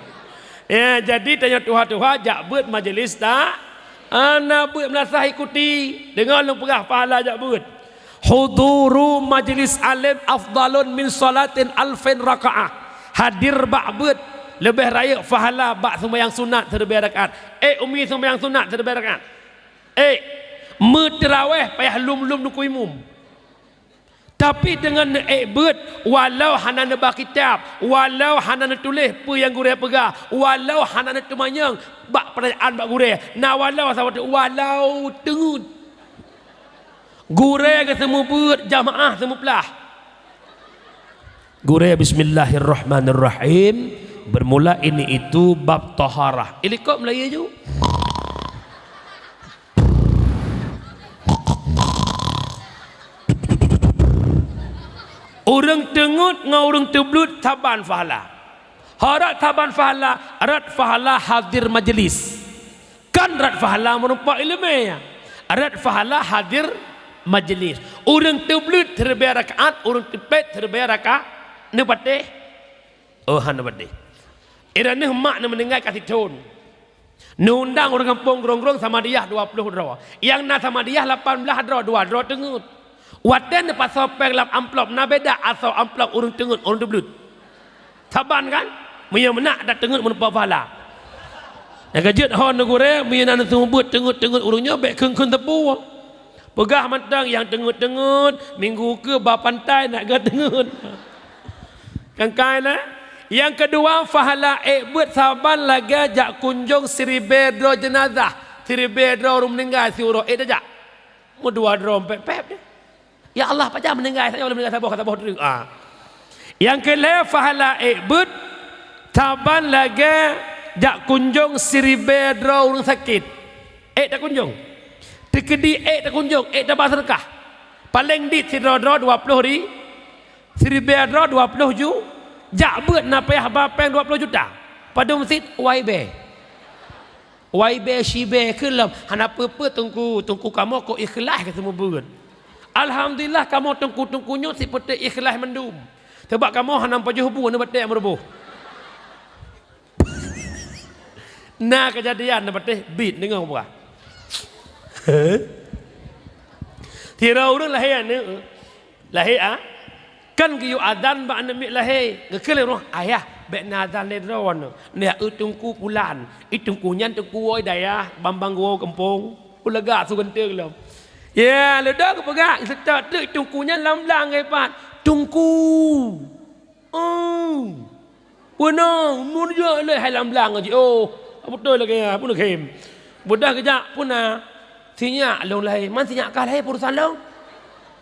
Ya, jadi tanyoe tuha-tuha jak beuet majlis ta-, hana beuet meulasah ikuti. Deungoe lôn peugah pahala jak beuet. Huduru majlis alim afdalun min salatin alfin rakaah. Hadir bak beuet Leubeh rayeuk pahala bak seumayang sunat siribèe rakaat. Eh, umi seumayang sunat siribèe rakaat. Eh, meuteraweh payah lom-lom neukui imum. Tapi deungon neuék beuet, walau hana neuba kitab, walau hana neutuléh peue nyang gurèe peugah, walau hana neuteumanyong bak peurtanyaan bak gurèe, na walau saboh teuk, walau teungeut. Gurèe geuseumeubeuet, jamaah seumeuplah. Gurèe, bismillahirrahmanirrahim. Bermula ini itu bab taharah. Ilikot meulayeue ju. Ureuëng teungeut ngon ureuëng teubleuet saban pahala. Ho rot saban pahala, rot pahala hadir majlis. Kan rot pahala meurumpok iéleumé, rot pahala hadir majlis. Ureuëng teubleuet siribèe rakaat, ureuëng teupet siribèe rakaat, neupatéh? Oh, hana neupatéh. Iroh neuh mak neumeuninggai ka sithon. Neuundang ureuëng gampông Grong-grong samadiyah dua ploh droe. Nyang na samadiyah lapan blaih droe, dua droe teungeut. Watèe neupasoe péng lam amplop, na beda asoe amplop ureuëng teungeut, ureuëng teubleuet. Saban kan? Meunyoe meunak, dak teungeut meurumpok pahala. Nyang keujeuet ho neugurèe, meunyoe na neuseumeubeuet teungeut-teungeut ureuëng nyoe, bèk kheun-kheun teupeu. Peugah mantong nyang teungeut-teungeut, minggu keu ba pantai nak geuteungeut. Kan kai na? Nyang keudua, pahala ék beuet saban lagèe jak kunjong siribèe droe jeunazah, siribèe droe ureuëng meuninggai siuroe, ék tajak. Meudua droe pép-pép deh. Ya Allah, pajan meuninggai, saboh meuninggai saboh, saboh treuk. Ah. Nyang keulhèe, pahala ék beuet saban lagèe jak kunjong siribèe droe ureuëng sakét. Ék takunjong. Teukeudi ék takunjong, ék taba seudeukah. Paleng dit sidroe-droe dua ploh ri-, siribèe droe dua ploh ju, jak beuet na payah ba péng dua ploh juta. Padum sit wai bèe. Wai bèe, shi bèe kheun lom, hana peue-peue teungku, teungku kamoe kok ikhlaih keu seumeubeuet. Alhamdulillah kamoe teungku-teungku nyoe sipeuté ikhlaih mandum. Sabab kamoe hana pajoh bu neubaté meuruboh. Na keujadian neubaté bit deungoe buah. Tira ureuëng lahé aneuk. Lahé, ah? Kan geuyue azan bak aneuk miet lahé. Geukheun lé roh, "Ayah, bèk na azan lé droeneuh. Nyak eu teungku pulan. I teungku nyan teungku woe dayah, bambang woe gampông." Peuleuga su geunteng lom. Ya, leuda geupeugah, seutôt teuk teungku nyan lam blang geupat. Teungku. Oh. Beuna, mun jeuet lé hai lam blang jih. Oh, beutôi lagèe nyan, pun khem. Beudah geujak, pun na. Sinyak lôn lahé, man sinyak ka lahé urusan lôn.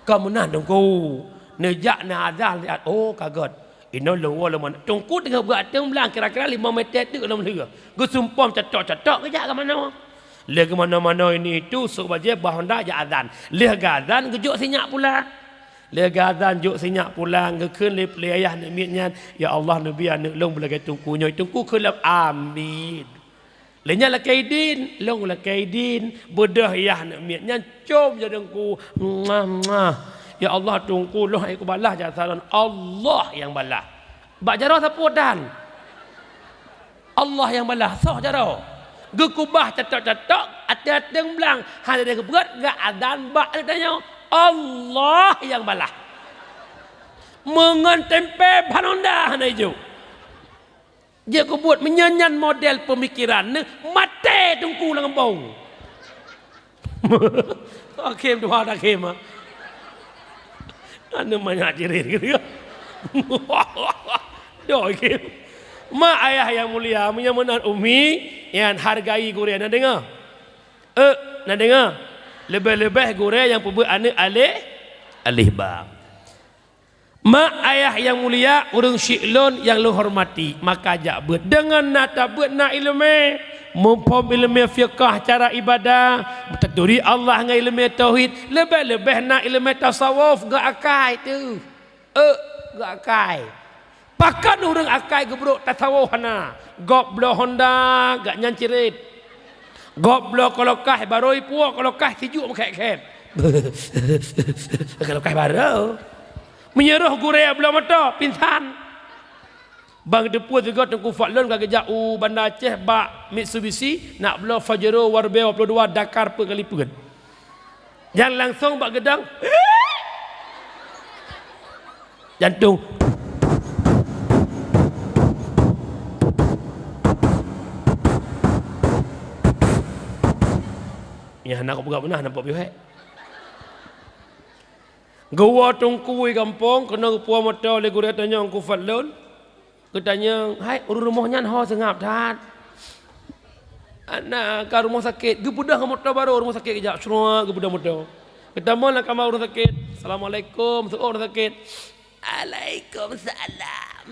Ka meunan teungku. Neujak na azan lihat, oh, ka gèt. Inoe lôn woe lôn meunan. Teungku teungoh beuateueng blang kira-kira limong meter teuk lom lheueh. Geusumpom cetok-cetok geujak ka manoe. Lheueh geumanoe-manoe ini itu, sôk bajèe bah honda jak azan. Lheueh geuazan geujok sinyak pula. Lé geuazan jok sinyak pulang, geukheun lé, lé ayah aneuk miet nyan, "Ya Allah, neubi aneuk lôn beulagèe teungku nyoe." Teungku kheun lom, "Amin." Lé nyan lakèe idin, lôn lakèe idin, beudôh ayah aneuk miet nyan com jaroe teungku. "Mwah, mwah. Ya Allah, teungku, lôn hana kubalaih jasa lôn." Allah nyang balaih. Bak jaroe sapeue dan? Allah nyang balaih, soh jaroe. Geukubah catok-catok, ateueh-ateueh blang, hana geupeugöt geuazan bak tanyoe. Allah nyang balaih. Meungon tempe ban honda hana ijok. Jeuet keubuet meunyoe nyan model peumikiran neuh, maté teungku lam gampông. Hakim tuha hakim, ah. Anu manyak cirit gitu. Doi khem. Mak ayah yang mulia, meunyoe meunan umi, nyan hargai gurèe, na deungö? Eh, na deungö? Leubeh-leubeh gurèe nyang peubeuet aneuk aleh, aleh ba. Mak ayah nyang mulia, ureueng syik lôn nyang lôn hormati, maka jak beuet. Deungon na tabeuet na ileumèe, muphom ileumèe fiqah cara ibadah, taturi Allah ngon ileumèe tauhid, leubeh-leubeh na ileumèe tasawuf geuakai teuh. Eh, geuakai. Pakon ureueng akai geubrok tasawuf hana? Gob bloe honda, gobnyan cirit. Gob bloe kolokaih, barô ipuwoe kolokaih sijuek meukhét-khét. Kolokaih barô. Meunyoe roh gurèe bloe moto, pingsan. Ban geuteupeue sigoe Teungku Fadlon ka geujak u Banda Aceh bak Mitsubishi, nak bloe Pajero Warbird dua puluh dua Dakar peuet kali peuet. Nyang langsong bak geudong, jantong. Nyang hana kupeugah beuna, hana pok piôh hek. Geuwoe teungku i gampông, keunoe geupuwoe moto lé gurée tanyong Teungku Fadlon. Geutanyong, "Hai, ureuëng rumoh nyan ho seungab that?" "Ana ka rumoh sakét." Geupeudong moto barô, rumoh sakét geujak, sruak, geupeudong moto. Geutamong lam kama ureuëng sakét. "Assalamualaikum," seuôt ureuëng sakét. "Alaikumsalam."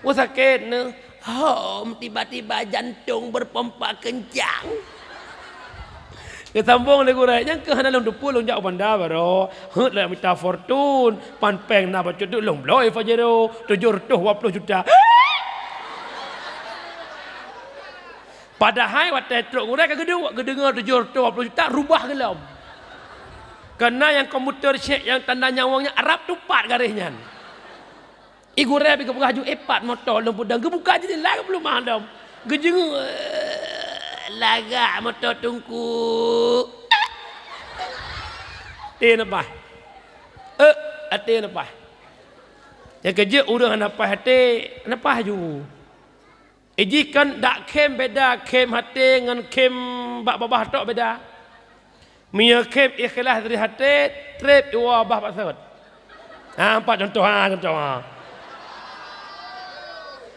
"Ho sakét neuh?" "Hom, tiba-tiba jantong berpompa kencang." Geusambong lé gurée, "Nyang keuh hana lôn teupeu, lôn jak u Banda barô. Heuet lôn mita Fortuner, pan péng na bacut teuk lôn bloe Pajero, tujoh reutôh dua ploh juta." Padahai watée trok gurée ka geuduek, geudeungoe tujoh reutôh dua ploh juta, rubah geulom. Keureuna nyang komputer cek nyang tanda nyawöng nyan rab tupat garéh nyan. I gurée pih geupeugah ju, "Eh, pat moto lôn peudong." Geubuka jeundela, geupeuleumah lom. Geujeungeuk, "Lagak moto Teungku." Até na paih. Eh, até na paih. Nyang keujeuet ureuëng hana paih até, hana paih ju. Iji kan dak khém beda, khém até ngon khém bak babah tok beda. Meunyoe khém ikhlaih dari até, treb iwoe babah bak sot. Ha, empat contoh, ha, contoh, ha.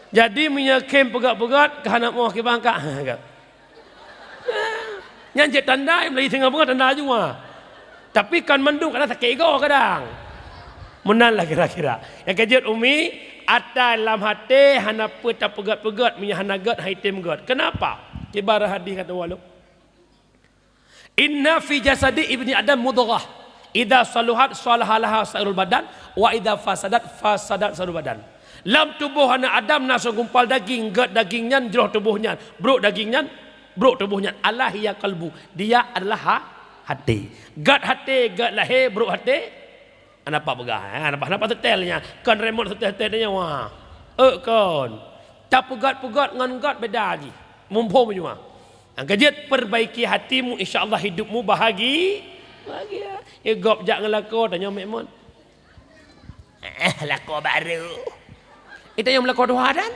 Jadi, meunyoe khém peugöt-peugöt, ka hana moh kiban ka, ha, ka. Nyan cit tanda, meulayeue singoh beungoh tanda jua. Tapi kon mandum, kadang sakét igoe kadang. Meunan lah kira-kira. Nyang keujeuet Umi, ata lam até hana peue tapeugöt-peugöt, meunyoe hana göt, han item göt. Kenapa? Ibarat hadis ka tuwoe lom. "Inna fi jasadi ibni Adam mudghah. Idza saluhat salaha laha sairul badan, wa idza fasadat fasadat sairul badan." Lam tuboh aneuk Adam na sigoe gumpal daging, göt daging nyan jroh tuboh nyan, brok daging nyan brok tuboh nyan. "Ala hiya qalbu, dia adalah ha-, até." Göt até, göt lahé, brok até. Hana pat peugah, eh, hana pat, hana pat seutét nyan. Kon remote seutét-seutét nyan, wah. Eh, kon. Tapeugöt-peugöt ngon göt beda jih. Muphom jua. Nyang keujeuet, perbaiki hatimu, insya Allah hidupmu bahagi-, bahagia. Eh, gob jak ngon lakoe, tanyong Mek Mon. Eh, lakoe barô. Itanyong lakoe tuha dan.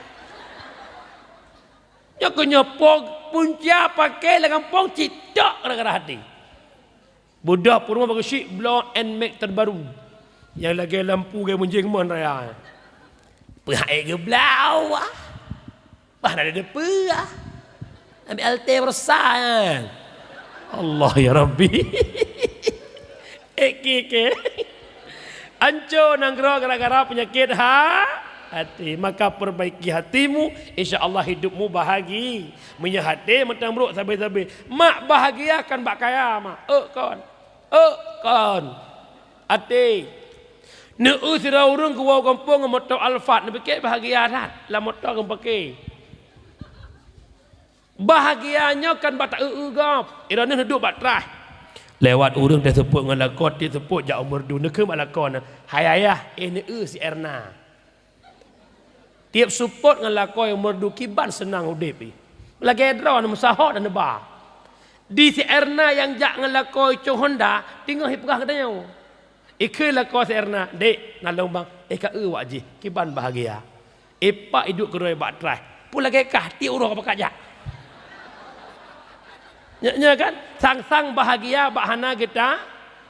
Nyoe keuh nyoe po-, punca paké lam gampông cit tok gara-gara até. Beudôh peurumoh bak geusyik bloe Nmax terbaru. Nyang lagèe lampu geuh meunjéng mon raya. Peuhai geubloe, wah. Bah na deupeue, ah. Ambil alte beurasa, eh. Allah ya Rabbi. Eki ke. Anco nanggroe gara-gara peunyakét ha-, hati. Maka perbaiki hatimu, insya Allah hidupmu bahagi. Meunyoe hati mantong brok sabe-sabe. Mak bahagia kan bak kaya, mak. Ôk kon. Ôk kon. Até. Neu-eu sidroe ureueng geuwoe gampông ngon moto Alphard, neupike bahagia that lam moto geumpake. Bahagia nyoe kan bak ta-eu-eu gob. Droeneuh neuduek bak traih. Lewat ureueng teuseupôt ngon lakoe, teuseupôt jak u Meureudu, neukheun bak lakoe na, "Hai ayah, eh neu-eu si Erna." Tiep seupôt ngon lakoe u Meureudu kiban seunang udép jih. Lagèe droe neumeusaho dan neuba. Di si Erna nyang jak ngon lakoe cong Honda, teungoh jipeugah geutanyoe. Ikheun lakoe si Erna, "Dek, na lôn bang, eh ka eu wak jih, kiban bahagia." Ipak iduek keudroe bak traih. Peue lagèe kah tiep uroe ka pakat jak. Nyoe, nyoe kan, sang-sang bahagia bak hana geuta,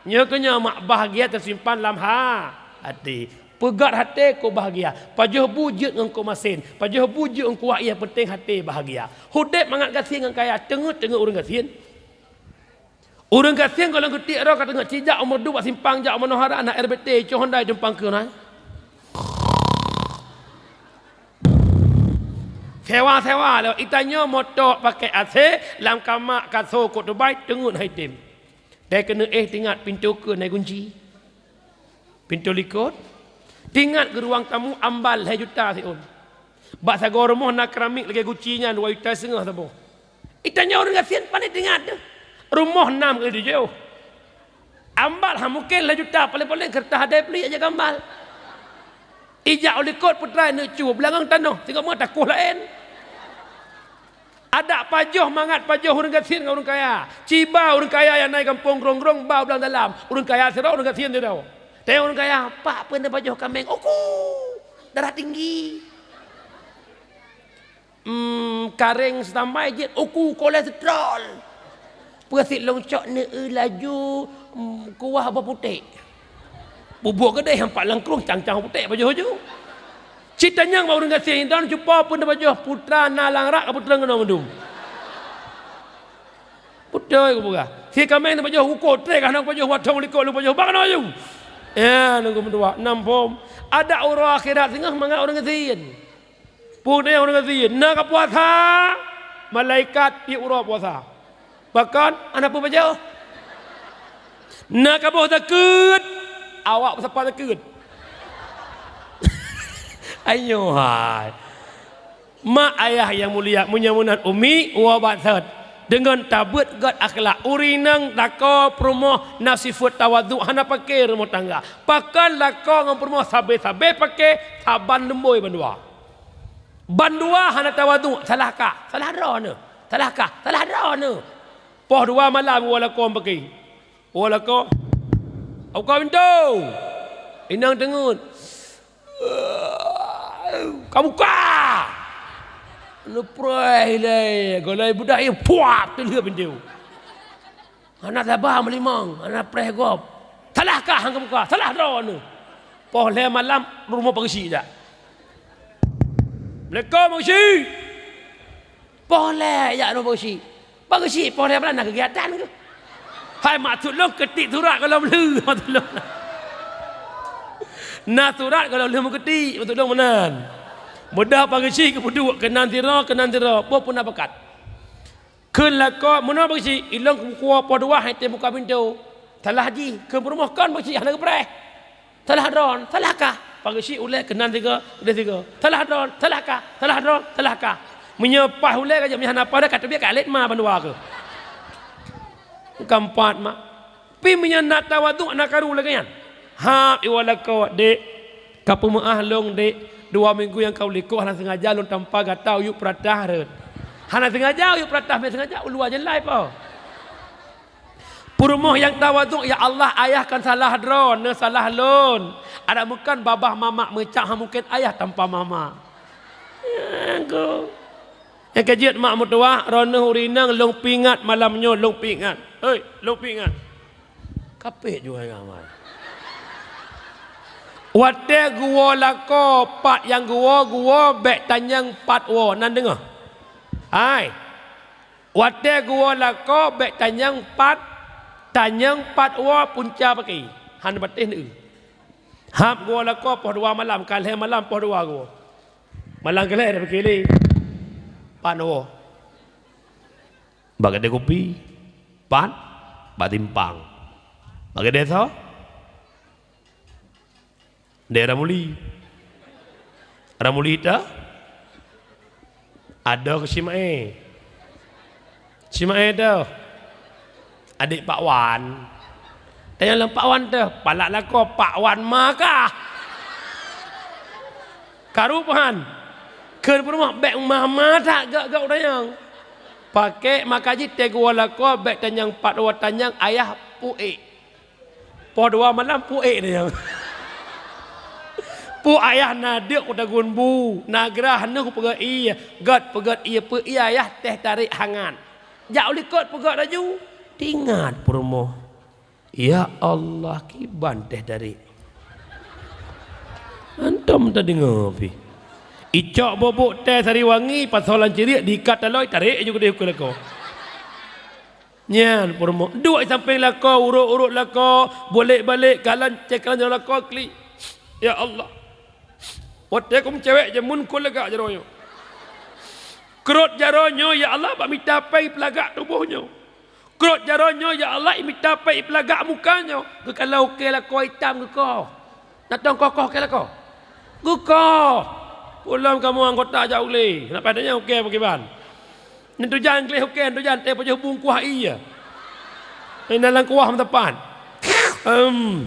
nyoe keuh nyoe mak bahagia teusimpan lam ha-, hati. Peugöt hati keu bahagia. Pajoh bu jeuet ngon keu masen. Pajoh bu jeuet ngon kuah, nyang penting hati bahagia. Udép mangat gasien ngon kaya, teungeut-teungeut ureueng gasien. Ureueng gasien goh lom geutiek droe ka teungeut, cijak u Meureudu bak simpang jak u Manohara na R B T, cong Honda tumpang keu na. Sewa-sewa lewat. Itanyoe moto pakai A C, lam kama kaso kot tubai, teungeut hai tem. Dai keuneuk éh teuingat pintoe keue na gunci. Pintoe likot. Teuingat geuruang tamu ambal lhèe juta siôn. Bak sagoe rumoh na keramik lagèe guci nyan dua juta seungoh saboh. Itanyoe ureueng gasien pane teuingat teuh. Rumoh nam kali tujoh. Ambal ha mungken lhèe juta, paléng-paléng keureutah adai peulik aja gambal. Ijak u likot peutrai neuk cu beulangöng tanoh, singoh meuh takoh laén. Adak pajoh mangat pajoh ureueng gasien ngon ureueng kaya. Ciba ureueng kaya nyang na i gampông grong-grong ba u blang dalam. Ureueng kaya sidroe, ureueng gasien sidroe. Tanyong ureueng kaya, "Pak, peue neupajoh kaméng?" "Uku, darah tinggi." "Hmm, karéng seutambai jeuet." "Uku, kolesterol." Peue sit lôn cok neu laju, mm, kuah boh putéh. Bubuet keudeh nyang pat lam krueng cang-cang putéh pajoh laju. Cit tanyong bak ureueng gasien, "Droeneuh cupo peue neupajoh?" "Putra na lam rak ka peutrön keunoe mandum." Beutôi kupeugah. Si kaméng neupajoh uko, tré ka hana kupajoh, watông likot lôn pajoh, bak keunoe laju. Ya, nunggu meutuah, nam phom. Adak uroe akhirat singoh mangat ureueng gasien. Peue ureueng gasien, na ka puasa, malaikat tiep uroe puasa. Pakon, hana peue pajoh. Na ka boh zakeuet, awak peusapat zakeuet. Ayo hai. Mak ayah nyang mulia, meunyoe meunan umi, woe bak thot. Deungon tabeuet gét akhlak, ureueng inong lakoe peurumoh na sifeuet tawadhu, hana paké rumoh tangga. Pakon lakoe ngon peurumoh sabé-sabé paké saban lumbôi bandua. Bandua hana tawadhu, salah kah, salah droeneuh, salah kah, salah droeneuh. Poh dua malam woe lakoe paké. Woe lakoe. Buka pintoe. Inong teungeut. Ka buka! Neupreh ilée, golai beudak ié, puap, teulheueh pintoe. Hana saba meulimong, hana preh gob. Salah kah han ka buka, salah droeneuh. Poh lhée malam, rumoh Pak Geuchik jak. "Assalamualaikum, Pak Geuchik." Poh lhée jak rumoh Pak Geuchik. Pak Geuchik poh lhée malam na keugiatan keuh. Hai, maksud lôn keutik surat gohlom lheueh, maksud lôn. Na surat gohlom lheueh meuketik, maksud lôn meunan. Mudah Pak Geuchik geupeuduek keunan sidroe, keunan sidroe, boh puna bakat. Kheun lakoe, "Meunoe Pak Geuchik, ilôn kuwoe poh dua han tém buka pintoe." Salah jih, kheun peurumoh, "Kon Pak Geuchik, hana geupreh." Salah droen, salah kah? Pak Geuchik ulée keunan sigoe, ulée sigoe. Salah droen, salah kah? Salah droen, salah kah? Meunyoe paih ulée ka jeuet, meunyoe hana paih ka teubiet ka lét ma bandua keuh. Ka empat mak. Pi meunyoe na tawadhu na karu lagée nyan. Hab iwoe lakoe, "Dek, ka peumeu'ah lôn, Dek. Dua minggu nyang ka u likot hana seungaja lôn tampa gata u yup peuratah rot." Hana seungaja u yup peuratah, mé seungaja u luwa jeulai po. Peurumoh nyang tawadhu, "Ya Allah, ayah kon salah droeneuh, salah lôn. Adak meukon babah mamak meucak, han mungken ayah tanpa mamak." Nyang ka jeuet mak meutuwah, "Droeneuh ureueng inong lôn pingat malam nyoe, lôn pingat. Hei, lôn pingat." Kapét juga ngamai. Watée geuwoe lakoe, pat nyang geuwoe, geuwoe bék tanyong pat woe, nan deungoe. Hai. Watée geuwoe lakoe bék tanyong pat, tanyong pat woe punca paké, hana patéh neueu. Hab geuwoe lakoe poh dua malam, ka lhée malam poh dua geuwoe. Malam keu lhée tapiké lé, pat woe. Bak geude kupi, pat, bak timpang. Bak geude soe? Di Ramuli. Ramuli teuh? Adoe keu si Mae. Si Mae teuh? Adék Pak Wan. Tanyong lom Pak Wan teuh, palak lakoe Pak Wan ma kah? Karu pahan. Kheun peurumoh bék ma-ma that gak-gak u tanyong. Paké maka jih teuh geuwoe lakoe bék tanyong pat woe tanyong ayah pu ék. Poh dua malam pu ék tanyong. Pu ayah na deuk kutagun bu, na grah neuh peugét ié, gét peugét ié, peu ié ayah teh tarék hangat. Jak u likot peugét laju, teuingat peurumoh. Ya Allah, kiban teh tarék. Antom tadeungoe pih. Icok bubuk teh sari wangi, pasoe lam ciriek, diikat taloi, tarék ju keudeh keu lakoe. Nyan peurumoh. Duek sampéng lakoe, urot-urot lakoe, bolek-balek, kalon, cék kalon jaroe lakoe, klik. Ya Allah. Watée kum cewek jameun kon lagak jaroe nyoe. Krot jaroe nyoe, ya Allah, bak mita péng ipeulagak tuboh nyoe. Krot jaroe nyoe, ya Allah, imita péng ipeulagak muka nyoe. Geukalon ukée lakoe itam geukoh. Na tong kokoh kée lakoe? Geukoh. Ulôn kamoe anggota jak ulée. Nak pada nyan ukée pakriban. Nyan tujan gleh ukée, nyan tujan teuh pajoh bungkuah ié. Inan lam kuah meutepat. Em.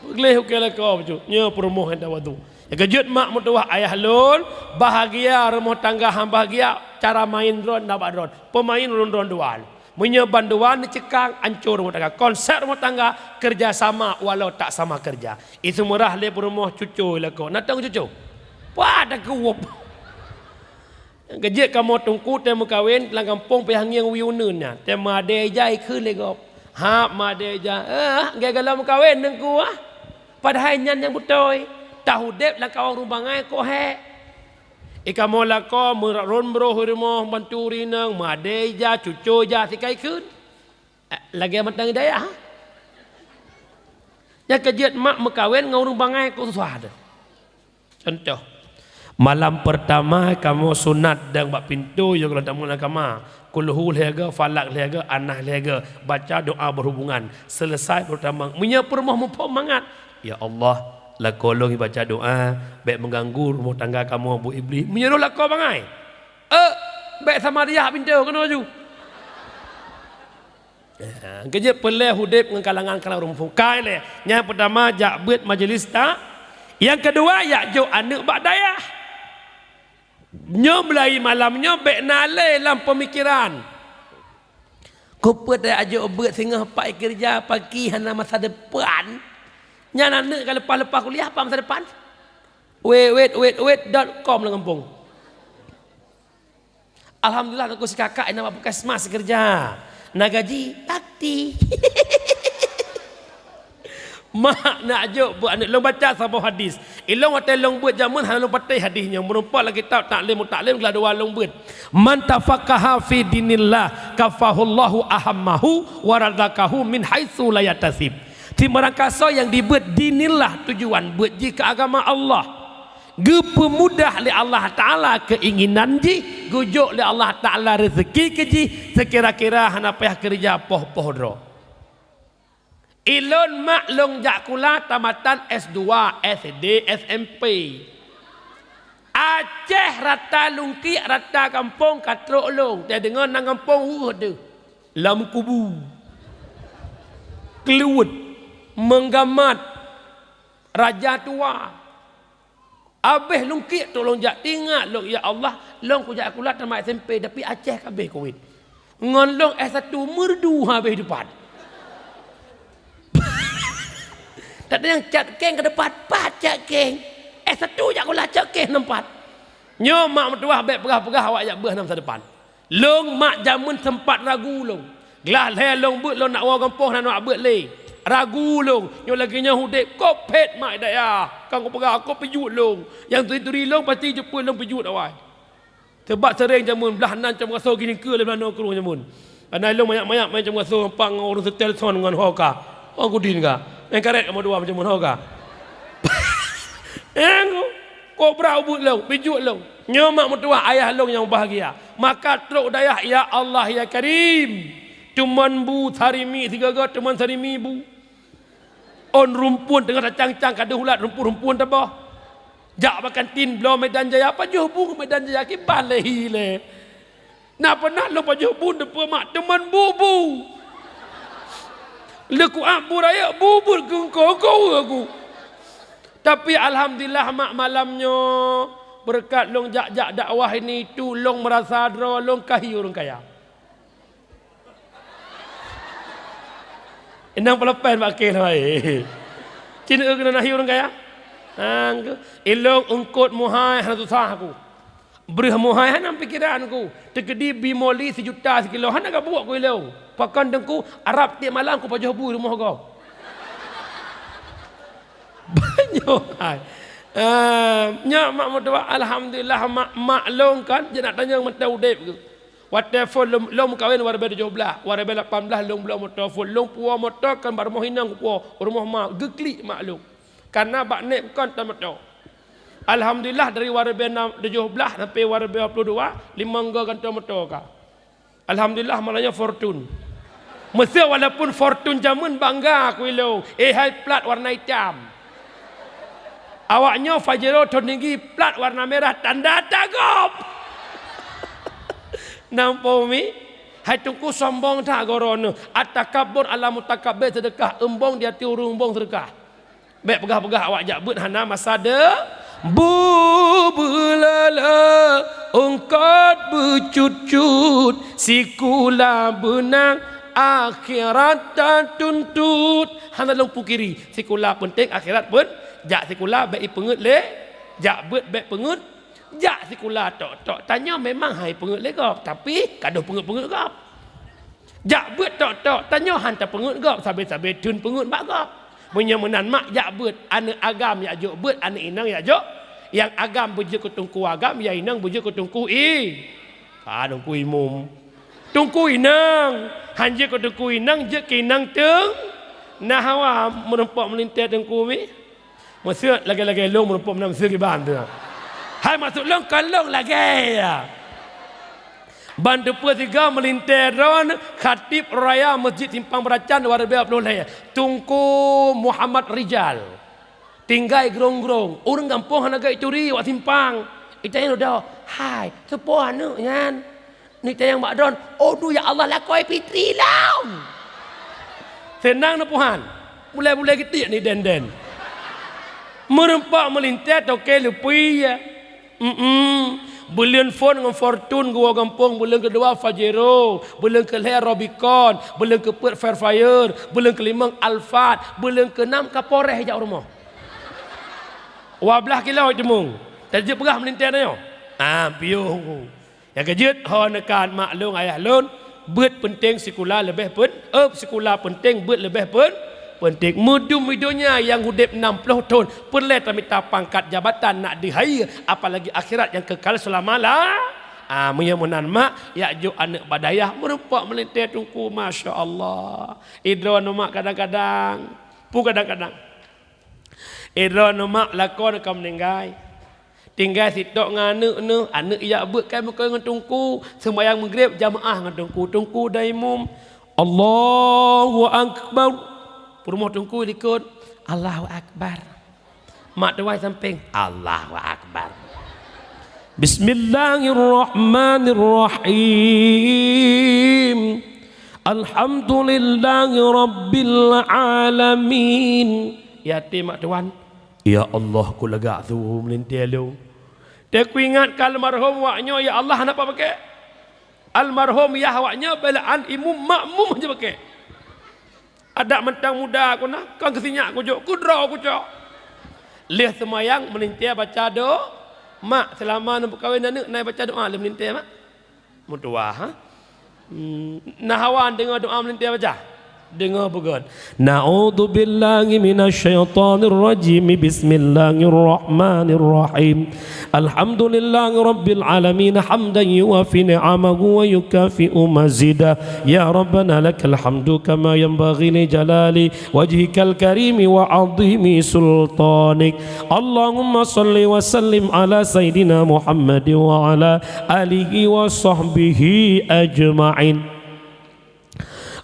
Gleh ukée lakoe bacut. Nyoe peurumoh nyang tawadhu. Nyang keujeuet mak meutuwah ayah lôn, bahagia rumoh tangga han bahagia, cara main droen na bak droen. Peumain ulôn droen dua. Meunyoe ban dua neuceukang, ancô rumoh tangga. Konsep rumoh tangga, kerja sama walau tak sama kerja. Iseumeurah lé peurumoh cuco lakoe. Na tong cuco? Wah, takeuwueb. Keujeuet kamoe teungku teuh meukawen lam gampông payah ngieng wie uneuen nyan. Teuh meuadée ija ikheun lé gob. Hab meuadée ija, eh, gaya-gaya meukawen teungku ah. Padahai nyan nyang beutôi. Tah udeb lam kawang ureuëng bangai kok hék. I kamoe lakoe meurot rôn broh rumoh bantu ureuëng inong, meuadée ija, cuco ija sikai kheun. Eh, lagée mantong dayah. Nyang keujeuet mak meukawen ngon ureuëng bangai kok susah teuh. Contoh, malam pertama kamoe sunat dong bak pintoe yoh gohlom tamu lam kama. Kulhu lhée goe, Falak lhée goe, Anas lhée goe. Baca doa berhubungan. Selesai pertama, meunyoe peurumoh muphom mangat, "Ya Allah, lakoe lôn baca doa, bék meuganggu rumoh tangga kamoe bu Iblih." Meunyoe lakoe bangai, "Eh, bék sama riah pintoe keunoe ju." Ha, keujeuet peureulée udeb ngon kalangan-kalangan ureuëng muphom. Kai lé, nyang peutama jak beuet majelis ta-, nyang keudua jak jok aneuëk bak dayah. Nyoe mulai malam nyoe bék na lé lam peumikeran, "Kupeuet jak jok beuet singoh pat keureuja, paki hana masa depan." Nyan aneuëk ka leupah-leupah kuliah pat masa depan. Wet, wet, wet, wet dot com lam gampông. Alhamdulillah, teungku sikakak nyang bak puskesmas keureuja. Na gaji, takti. Mak nak jok beuet aneuëk lôn baca saboh hadis. Ilôn watée lôn beuet jameun hana lôn patéh hadis nyoe. Meurumpok lam kitab Taklim Mutaklim glah dua lôn beuet. "Man tafaqaha fi dinillah kafahullahu ahammahu wa razaqahu min haitsu la yahtasib." Timeurangkasoe nyang dibeuet dinillah, tujuan beuet jih keu agama Allah. Geupeumudah lé Allah Taala keuinginan jih, geujok lé Allah Taala reuzeuki keu jih, seukira-kira hana payah keureuja poh-poh droe. Ilôn mak lôn jak kula tamatan S dua, S D, S M P. Aceh rata lungkiek, rata gampông ka trok lôn, teudeungoe nan gampông weueh deuh. Lam Kubu, Kleuet, Meunggamat, Raja Tua. Abéh lungkiek trok lôn jak, teuingat lôn, ya Allah, lôn kujak kula tamat S M P, tapi Aceh ka abéh Covid. Ngon lôn S satu meureudu habéh dipat. Tanyong cat keng ka dipat, pat cat keng. S satu jak kula cat keng nyan pat. Nyoe mak meutuwah bék peugah-peugah awak jak beuet hana masa depan. Lôn mak jameun seumpat ragu lôn. Glah lhée lôn beuet lôn nak woe gampông hana nak beuet lé. Ragu lôn, nyoe lagée nyoe udeb kok phét mak dayah. Kang kupeugah kok pijuet lôn. Nyang turi-turi lôn pasti jeuet lôn pijuet awai. Teubat seuréng jameun blah nan cam gasoe gineungkeu lé blah noe krueng jameun. Ana lôn manyak-manyak main cam gasoe gampang ngon ureuëng seutélson ngon ho ka. Ho kudin ka. Main karet kamoe dua macam ho ka. Nyang kok brat ubeuet lôn, pijuet lôn. Nyoe mak meutuwah ayah lôn nyang bahgia. Maka trok dayah, ya Allah ya Karim. Teumon bu sarimi sigoe-goe teumon sarimi bu. Ôn rumpun teungoh tacang-cang ka deuh ulat rumpun-rumpun teuboh. Jak bak kantin bloe Medan Jaya, pajoh bu Medan Jaya kiban lé hi lé. Na peunah lôn pajoh bu teupeu mak teumon bu-bu. Leukuak bu rayeuk bu buet geungko-ko aku. Tapi alhamdulillah mak malam nyoe beureukat lôn jak-jak dakwah ini tu lôn meurasa droe lôn ka hi ureuëng kaya. Inong peuleupen bak keh lawai. Cin eu keunan ahi ureuëng kaya. Ilong eungkot muhai hana susah aku. Breuh muhai hana pikeran ku. Teukeudi bi moli sijuta sikilo hana gabuek ku ilong. Pakon dengku Arab tiep malam ku pajoh bu rumoh gob. Banyoe hai. Ah, nyak mak meutuwah alhamdulillah mak, mak long kan je nak tanyong mantong udeb ke. Watée phon lom, lom kawin dua ribu tujoh belas, dua ribu lapan belas lom bloe moto phon, lom puwoe moto kan bak rumoh inong ku puwoe, rumoh ma geuklik mak long. Karena bak nek kon tan moto. Alhamdulillah dari dua ribu enam, tujoh belas sampai dua ribu dua puluh dua, limong go gantoe moto ka. Alhamdulillah malah nyoe Fortune. Meuseu walaupun Fortune jameun bangga ku ilong, eh hai plat warna itam. Awak nyoe Pajero thon ninggi plat warna merah tanda tagop. Nampak mi? Hai teungku sombong that goroe neuh. At-takabbur ala mutakabbir sedekah, eumbong di ateueh ureuëng eumbong sedekah. Bék peugah-peugah awak jak beuet hana masa de. Bu beulala eungkot beucut-cut sikula beunang akhirat tatuntut. Hana lôn pungkiri sikula peunteng akhirat pun jak sikula bék ipeungeut lé jak beuet bék peungeut. Jak sikula tok-tok, tanyoe memang han peungeuet lé gob, tapi ka deuh peungeuet-peungeuet gob. Jak beuet tok-tok, tanyoe han tapeungeuet gob, sabe-sabe theun peungeuet bak gob. Meunyoe meunan mak jak beuet, aneuk agam jak jok beuet, aneuk inong jak jok. Nyang agam beujeuet keu teungku agam, nyang inong beujeuet keu teungku i-, ka teungku imum. Teungku inong, han jeuet keu teungku inong, jeuet keu inong teung. Nah, hawa meurumpok meulintèe teungku mi. Maksud lagèe-lagèe lôn meurumpok meunan meuseu kiban tu. Hai maksud lôn kon lôn lagèe ya. Ban teupeu sigoe meulintèe droeneuh khatib raya Masjid Simpang Beuracan dua ribèe dua ploh lhèe, Teungku Muhammad Rijal. Tinggai grong-grong, ureueng gampông hana gèt turi wak simpang. Itanyong dudoe, "Hai, soe po aneuk nyan?" Neutanyong bak droen, "Oh, du ya Allah, lakoe Fitri lôn." Seunang neupuhan. Bulèe-bulèe geutik ni den-den. Meurumpok meulintèe toke leupie. Mm-mm. Buleuen phôn ngon Fortune geuwoe gampông, buleuen keudua Pajero, buleuen keulhèe Rubicon, buleuen keupeuet Fairfire, buleuen keulimong Alphard, buleuen keunam Kapolres jak u rumoh. Dua blah kilo jimong. Tajeuet peugah meulintèe tanyoe. Ah, piôh. Nyang keujeuet, ho neukan mak lôn, ayah lôn, beuet peunteng sikula leubeh pen-, eh, sikula peunteng, beuet leubeh pen-, peunteng. Meudum di donya nyang udeb nam ploh thon, peureulèe tamita pangkat jabatan nak deuh hai, apalagi akhirat nyang kekal seulama la-, ah, meunyoe meunan mak, jak jok aneuk bak dayah, meurumpok meulintèe teungku, masya Allah. Idroe nyoe mak kadang-kadang, peue kadang-kadang. Idroe nyoe mak lakoe ka meuninggai. Tinggai sitok ngon aneuk neuh, aneuk jak beuet kai meukawen ngon teungku, seumayang Maghrib jamaah ngon teungku, teungku dan imum. Allahu Akbar. Peurumoh teungku likot, Allahu Akbar. Mak tuwai sampéng, Allahu Akbar. Bismillahirrahmanirrahim. Alhamdulillahi rabbil alamin. Ya até mak tuan. Ya Allah, ku lagak su meulintèe lôn. Teukuingat ka almarhum wak nyoe, ya Allah, hana paké. Almarhum yah wak nyoe beulaan imum makmum hana paké. Adak mantong muda ku na, kon keu sinyak ku jok, keu droe ku cok. Lheueh seumayang meulintèe baca do-, mak, seulama neupeukawen aneuk na baca doa lheueh meulintèe, mak. Meutuwah, ha? Hmm, na hawa deungoe doa meulintèe baca? Deungoe beugöt. Na'udzubillahi minasyaitonirrajim. Bismillahirrahmanirrahim. Alhamdulillahi rabbil alamin, hamdan yuwafi ni'amahu wa yukafi'u mazidah. Ya Rabbana lakal hamdu kama yanbaghi li jalali wajhikal karimi wa 'azimi sultanik. Allahumma shalli wa sallim ala sayyidina Muhammad wa ala alihi wa sahbihi ajma'in.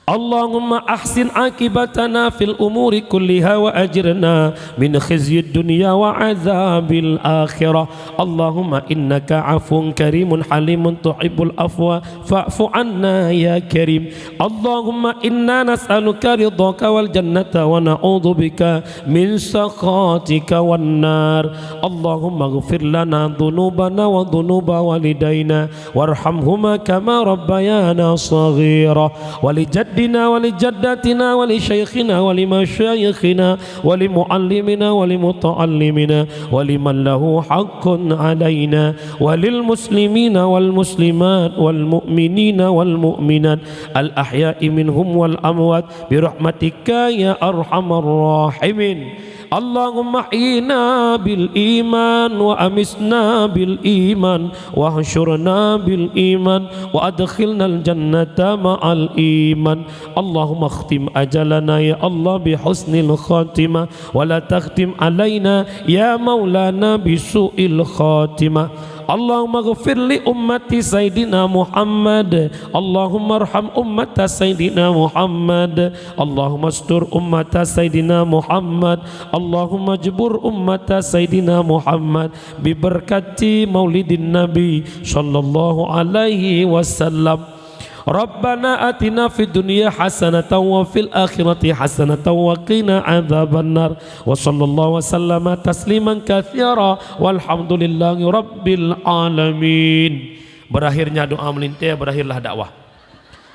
Allahumma ahsin aqibatana fil umuri kulliha wa ajirna min khizyid dunya wa adzabil akhirah. Allahumma innaka afuwun karimun halimun tuhibbul afwa fa'fu anna ya karim. Allahumma inna nas'aluka ridhaka wal jannata wa na'udzubika min sakhatika wan nar. Allahumma ighfir lana dzunubana wa dzunuba walidaina warhamhuma kama rabbayana shaghira. Wa li jaddina wa li jaddatina wa li syaikhina wa li masyayikhina wa li muallimina wa li mutaallimina wa liman lahu haqqun alaina wa lil muslimina wal muslimat wal mu'minina wal mu'minat al ahya'i minhum wal amwat bi rahmatika ya arhamar rahimin. Allahumma ahyina bil iman wa amitna bil iman wa hsyurna bil iman wa adkhilnal jannata ma'al iman. Allahumma khtim ajalana ya Allah bi husnil khatimah wa la takhtim alaina ya maulana bi su'il khatimah. Allahumma ghfir li ummati Sayyidina Muhammad. Allahumma arham ummata Sayyidina Muhammad. Allahumma astur ummata Sayyidina Muhammad. Allahumma jbur ummata Sayyidina Muhammad bi barakati maulidin Nabi sallallahu alaihi wasallam. Rabbana atina fid dunya hasanatan wa fil akhirati hasanatan wa qina adzabannar. Wa sallallahu wa sallama tasliman katsira. Walhamdulillahi rabbil alamin. Berakhirnya doa meulintèe, berakhirlah dakwah.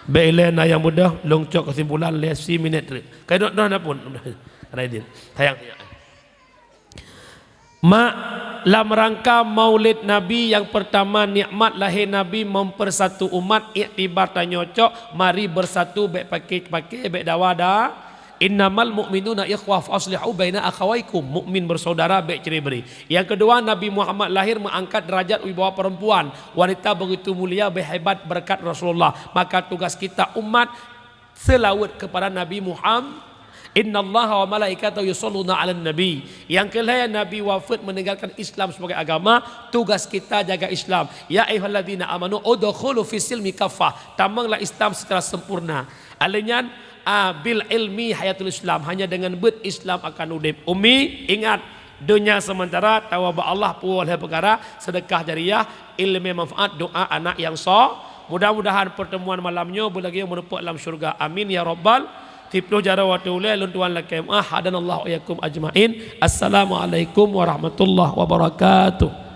Bèk ilèe na nyang mudah, lôn cok keusimpulan lé si minit treuk. Ka dok droe na pun. Raidin. Sayang. Mak, Lam rangka Maulid Nabi nyang pertama, nikmat lahé Nabi mempersatu umat, iktibar tanyoe cok, mari bersatu, bék paké-paké, bék dawa da. "Innamal mu'minuna ikhwah fa aslihu baina akhawaikum." Mukmin bersaudara, bék cerai-berai. Yang kedua, Nabi Muhammad lahir mengangkat derajat wibawa perempuan. Wanita begitu mulia, berhebat berkat Rasulullah. Maka tugas kita umat selawat kepada Nabi Muhammad. "Innallaha wa malaikatahu yusalluna 'alan nabi." Yang kelhèe, Nabi wafat meninggalkan Islam sebagai agama, tugas kita jaga Islam. "Ya ayyuhalladzina amanu udkhulu fis silmi kaffah." Tamonglah Islam secara sempurna. Alèh nyan, a, bil ilmi hayatul Islam, hanya dengan beuet Islam akan udép. Umi, ingat, donya sementara, tawa bak Allah puwoe lhèe peukara, sedekah jariah, ileumèe manfaat, doa anak nyang so. Mudah-mudahan pertemuan malam nyoe beulagèe meurumpok lam syurga. Amin ya rabbal. Siploh jaroe watèe ulèe, lôn tuan lakèe meu'ah. Hadanallahu wa iyyakum ajmain. Assalamualaikum warahmatullahi wabarakatuh.